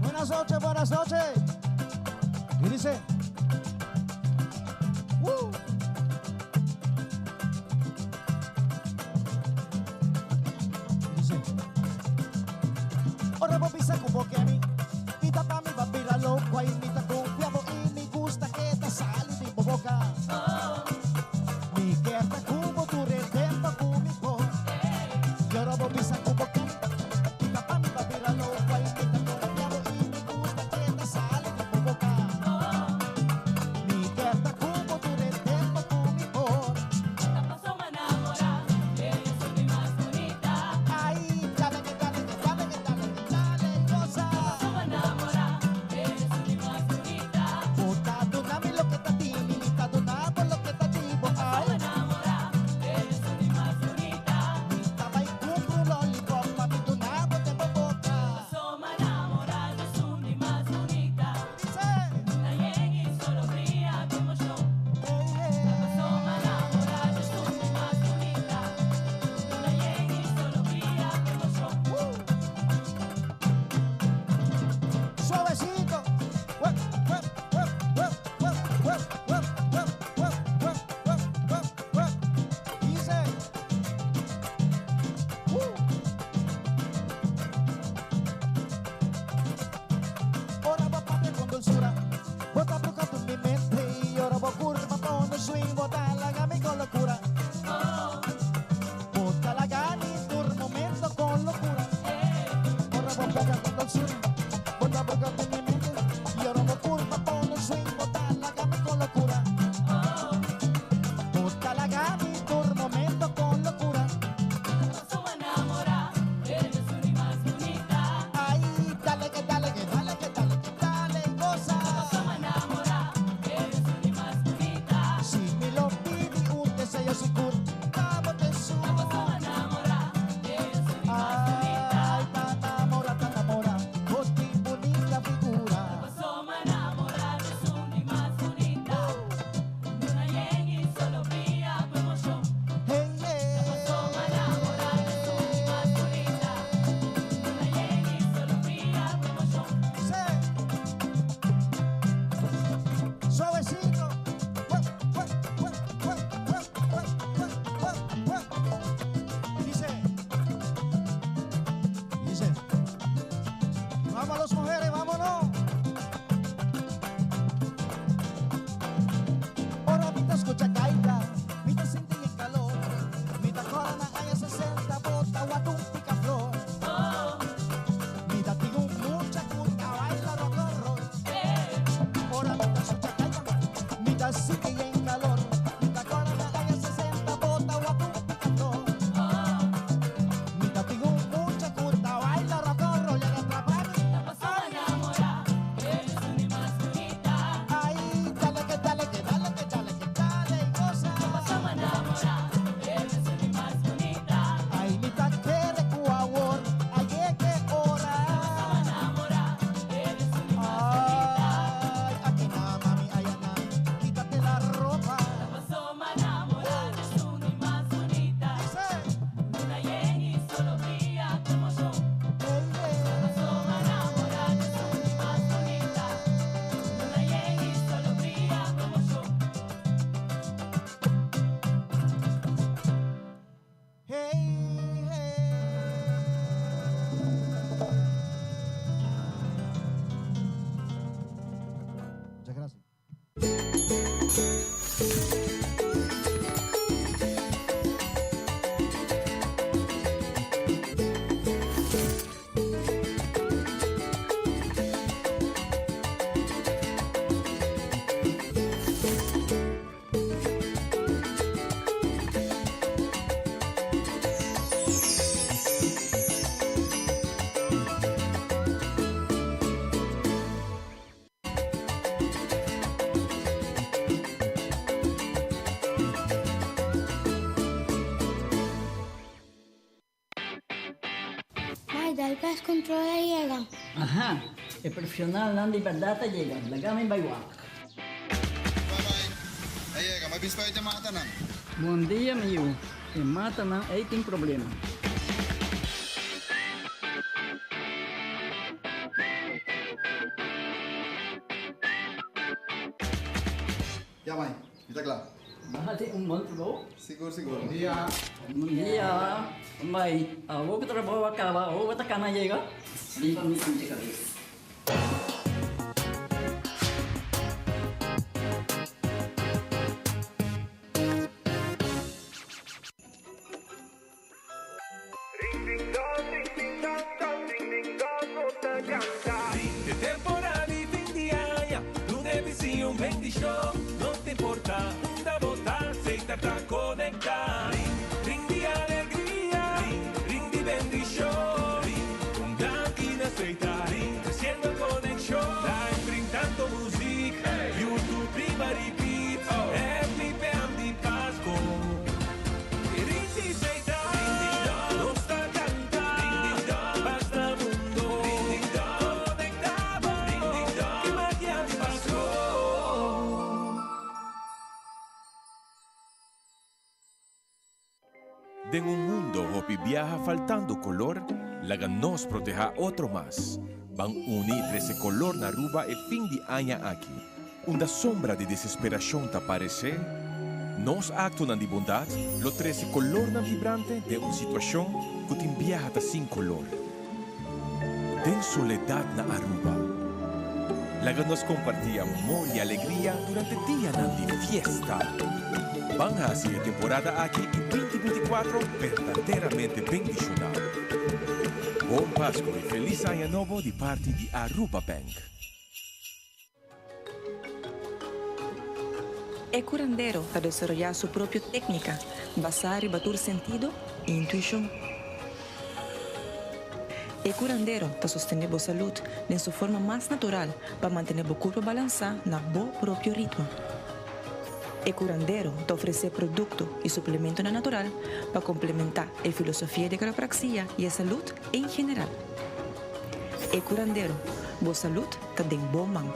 Speaker 19: Buenas noches, buenas noches. Y dice. Uh. Dice. Ora bo bisa ku bo ke mi, i ta pa mi ba bira loko, ai mi ta konfia bo i mi gusta ke ta sali di bo boka. Mi kier ta ku bo tur e tempo ku mi por. I ora bo bisa ku bo ke mi, i ta pa mi ba bira loko, ai mi ta konfia bo i mi gusta ke ta sali di bo boka. Mi kier ta ku bo tur e tempo ku mi por. Ai, dale que dale que dale que dale que dale cosa.
Speaker 18: Del Pest Control a yega.
Speaker 20: Aha, e profesionalnan di berdad a yega, laga mi bai wak.
Speaker 15: A yega, mi a bisa pa e matanan.
Speaker 20: Bon dia mi yu, e matanan ei tin problema.
Speaker 15: Ya mai, mi ta kla.
Speaker 20: Bo hasi un bon trabou.
Speaker 15: Sigur sigur. Bon dia.
Speaker 20: Bon dia. Mai, awor ku trabou a kaba, awor bo ta kana yega? Riba mi sinti kabes.
Speaker 6: De temporada di fin di aña, duna e bisiña un bendicion. No ta importa unda bo ta, Setar ta conecta. Ring, ring di alegria, ring, ring di bendicion. Ring, un danki na Setar, ring, treciendo conexion. Live ring tanto muziek, YouTube riba repeat. Happy PM di Pasco. Den un mundo hopi biaha faltando color, laga nos proteha otro mas. Ban uni y trece color na Aruba e fin di aña aki. Unda sombra di desesperacion ta parece, nos actonan di bondad lo trece colornan vibrante den un situacion cu tin biaha ta sin color. Den soledad na Aruba, laga nos comparti amor y alegria durante dianan di fiesta. Ban haci e temporada aki y 2024 berdaderamente bendiciona. Bon Pasco y Feliz Aña Nobo di parti di Aruba Bank.
Speaker 4: E curandero ta desaroyá su propio técnica basá riba tur sentido i intuishon. E curandero ta sostené bo salud den su forma mas natural pa mantené bo curpa balansá na bo propio ritmo. E curandero ta ofresé producto i suplementonan natural pa complementá e filosofia di quiropraxia i e salud en general. E curandero, bo salud ta den bo man.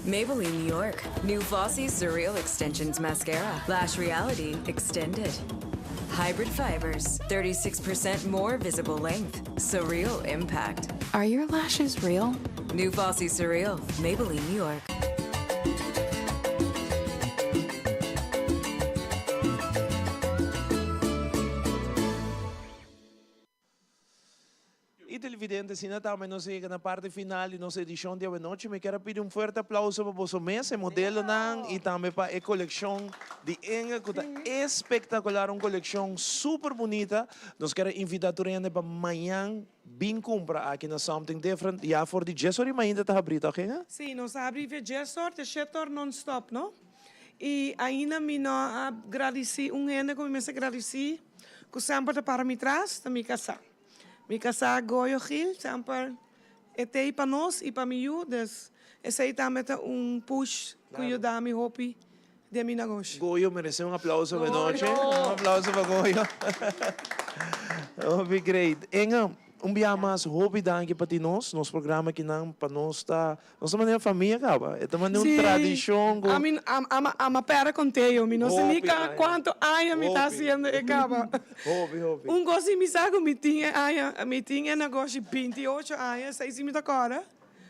Speaker 5: Maybelline New York, new Flossy Surreal Extensions Mascara, Lash Reality Extended. Hybrid fibers, 36% more visible length, surreal impact.
Speaker 7: Are your lashes real?
Speaker 5: New Fossy Surreal, Maybelline New York.
Speaker 1: Y televidente, asina tambe nos a yega na parti final di nos edicion di awenochi. Mi kier a pidi un fuerte aplauso pa boso mes, e modelonan y tambe pa e coleccion di Inge cu ta espectacular, un coleccion super bunita. Nos kier a invita tur hende pa mañan bin cumpra aki na Something Different. Ya for di dies or y mainta ta habri toch Inge?
Speaker 3: Si, nos a habri via dies or te shete or non stop, no? Y ainda mi no a gradici un hende cu mi mester gradici. Ku semper ta para mi tras ta mi kasá. Mi kasá Goyo Gil semper e t'ei pa nos i pa mi yu, dus esei tambe ta un push ku yuda mi hopi den mi negoshi.
Speaker 1: Goyo merece un aplauso awe nochi. Un aplauso pa Goyo. Hopi great. Inge, un bia mas hopi danki pa ti nos. Nos programa akinan pa nos ta Nos ta manera famia caba. E ta manera un tradicion cu.
Speaker 3: Ami ama ama pera conteo. Mi no sa ni cuanto aña mi ta haciendo e caba.
Speaker 1: Hopi, hopi.
Speaker 3: Un cos si mi sa cu mi tin e aña, mi tin e negoshi binti ocho aña, esey si mi ta corda.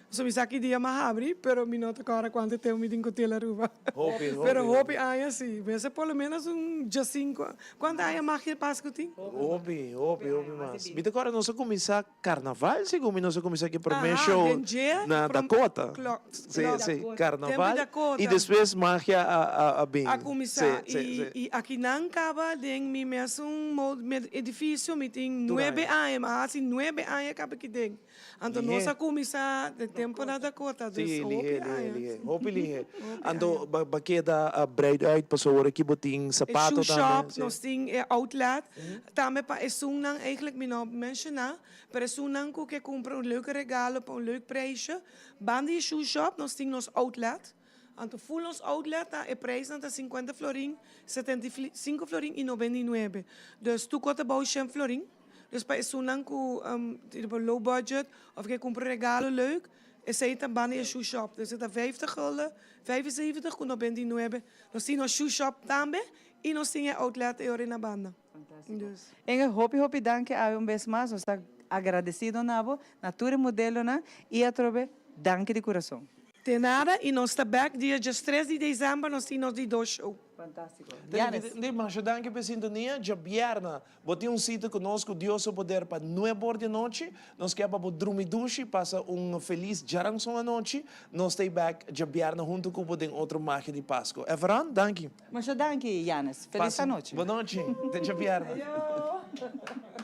Speaker 3: So mi sa ki dia mi a habri, pero mi no ta corda cuanto tempo mi tin cu Hotel Aruba.
Speaker 1: Hopi, hopi.
Speaker 3: Pero hopi aña si. Mester por lo menos un diescinco. Cuanto aña Magia Pascu tin?
Speaker 1: Hopi, hopi, hopi mas. Mi ta corda nos a cuminsa Carnaval segun mi nos a cuminsa ki prome show na Dakota. Si, si, Carnaval y despues Magia a bin.
Speaker 3: A cuminsa y aki nan caba den mi mesun edificio mi tin nuebe aña, mi a haci nuebe aña caba aki den. Anto nos a cuminsa den tempo na Dakota, dus hopi aña.
Speaker 1: Hopi lihe. Anto ba keda breid uit pasobra ora ki bo tin sapato tambe.
Speaker 3: E shoe shop, nos tin e outlet. Tambe pa esunnan, eigenlijk mi no menciona, pero esunnan cu ke cumpra un leuke regalo pa un leuk prijsje, banda di e shoe shop nos tin nos outlet. Anto full nos outlet ta e prijsnan ta cincuenta florin, 75 florin y 99. Dus tur cos ta bao shen florin. Dus pa esunnan ku tin low budget òf ke kumpra regalo leuk, esei ta banda di e shoe shop. Dus e ta 50 gulden, 75 ku 99. Nos tin nos shoe shop tambe i nos tin e outlet e ora na banda. Dus.
Speaker 2: Inge, hopi hopi danki awe un bes mas. Nos ta agradecido na bo, na tur e modelonan i atrobe danki di kurason.
Speaker 3: De nada y nos ta back dia 13 di december, nos tin nos di dos show.
Speaker 2: Fantastico.
Speaker 1: Di masha danki pa e sintonia. Djabièrna bo tin un sita ku nos ku Dios su poder pa 9 or di anochi. Nos ke pa bo drumi dushi, pasa un felis djaranson anochi. Nos ta back djabièrna huntu ku bo den otro Magia di Pasco. Everan, danki.
Speaker 2: Masha danki, Janes. Felis
Speaker 1: Pasa
Speaker 2: anochi.
Speaker 1: Bon nochi. Te djabièrna.
Speaker 2: Ayo.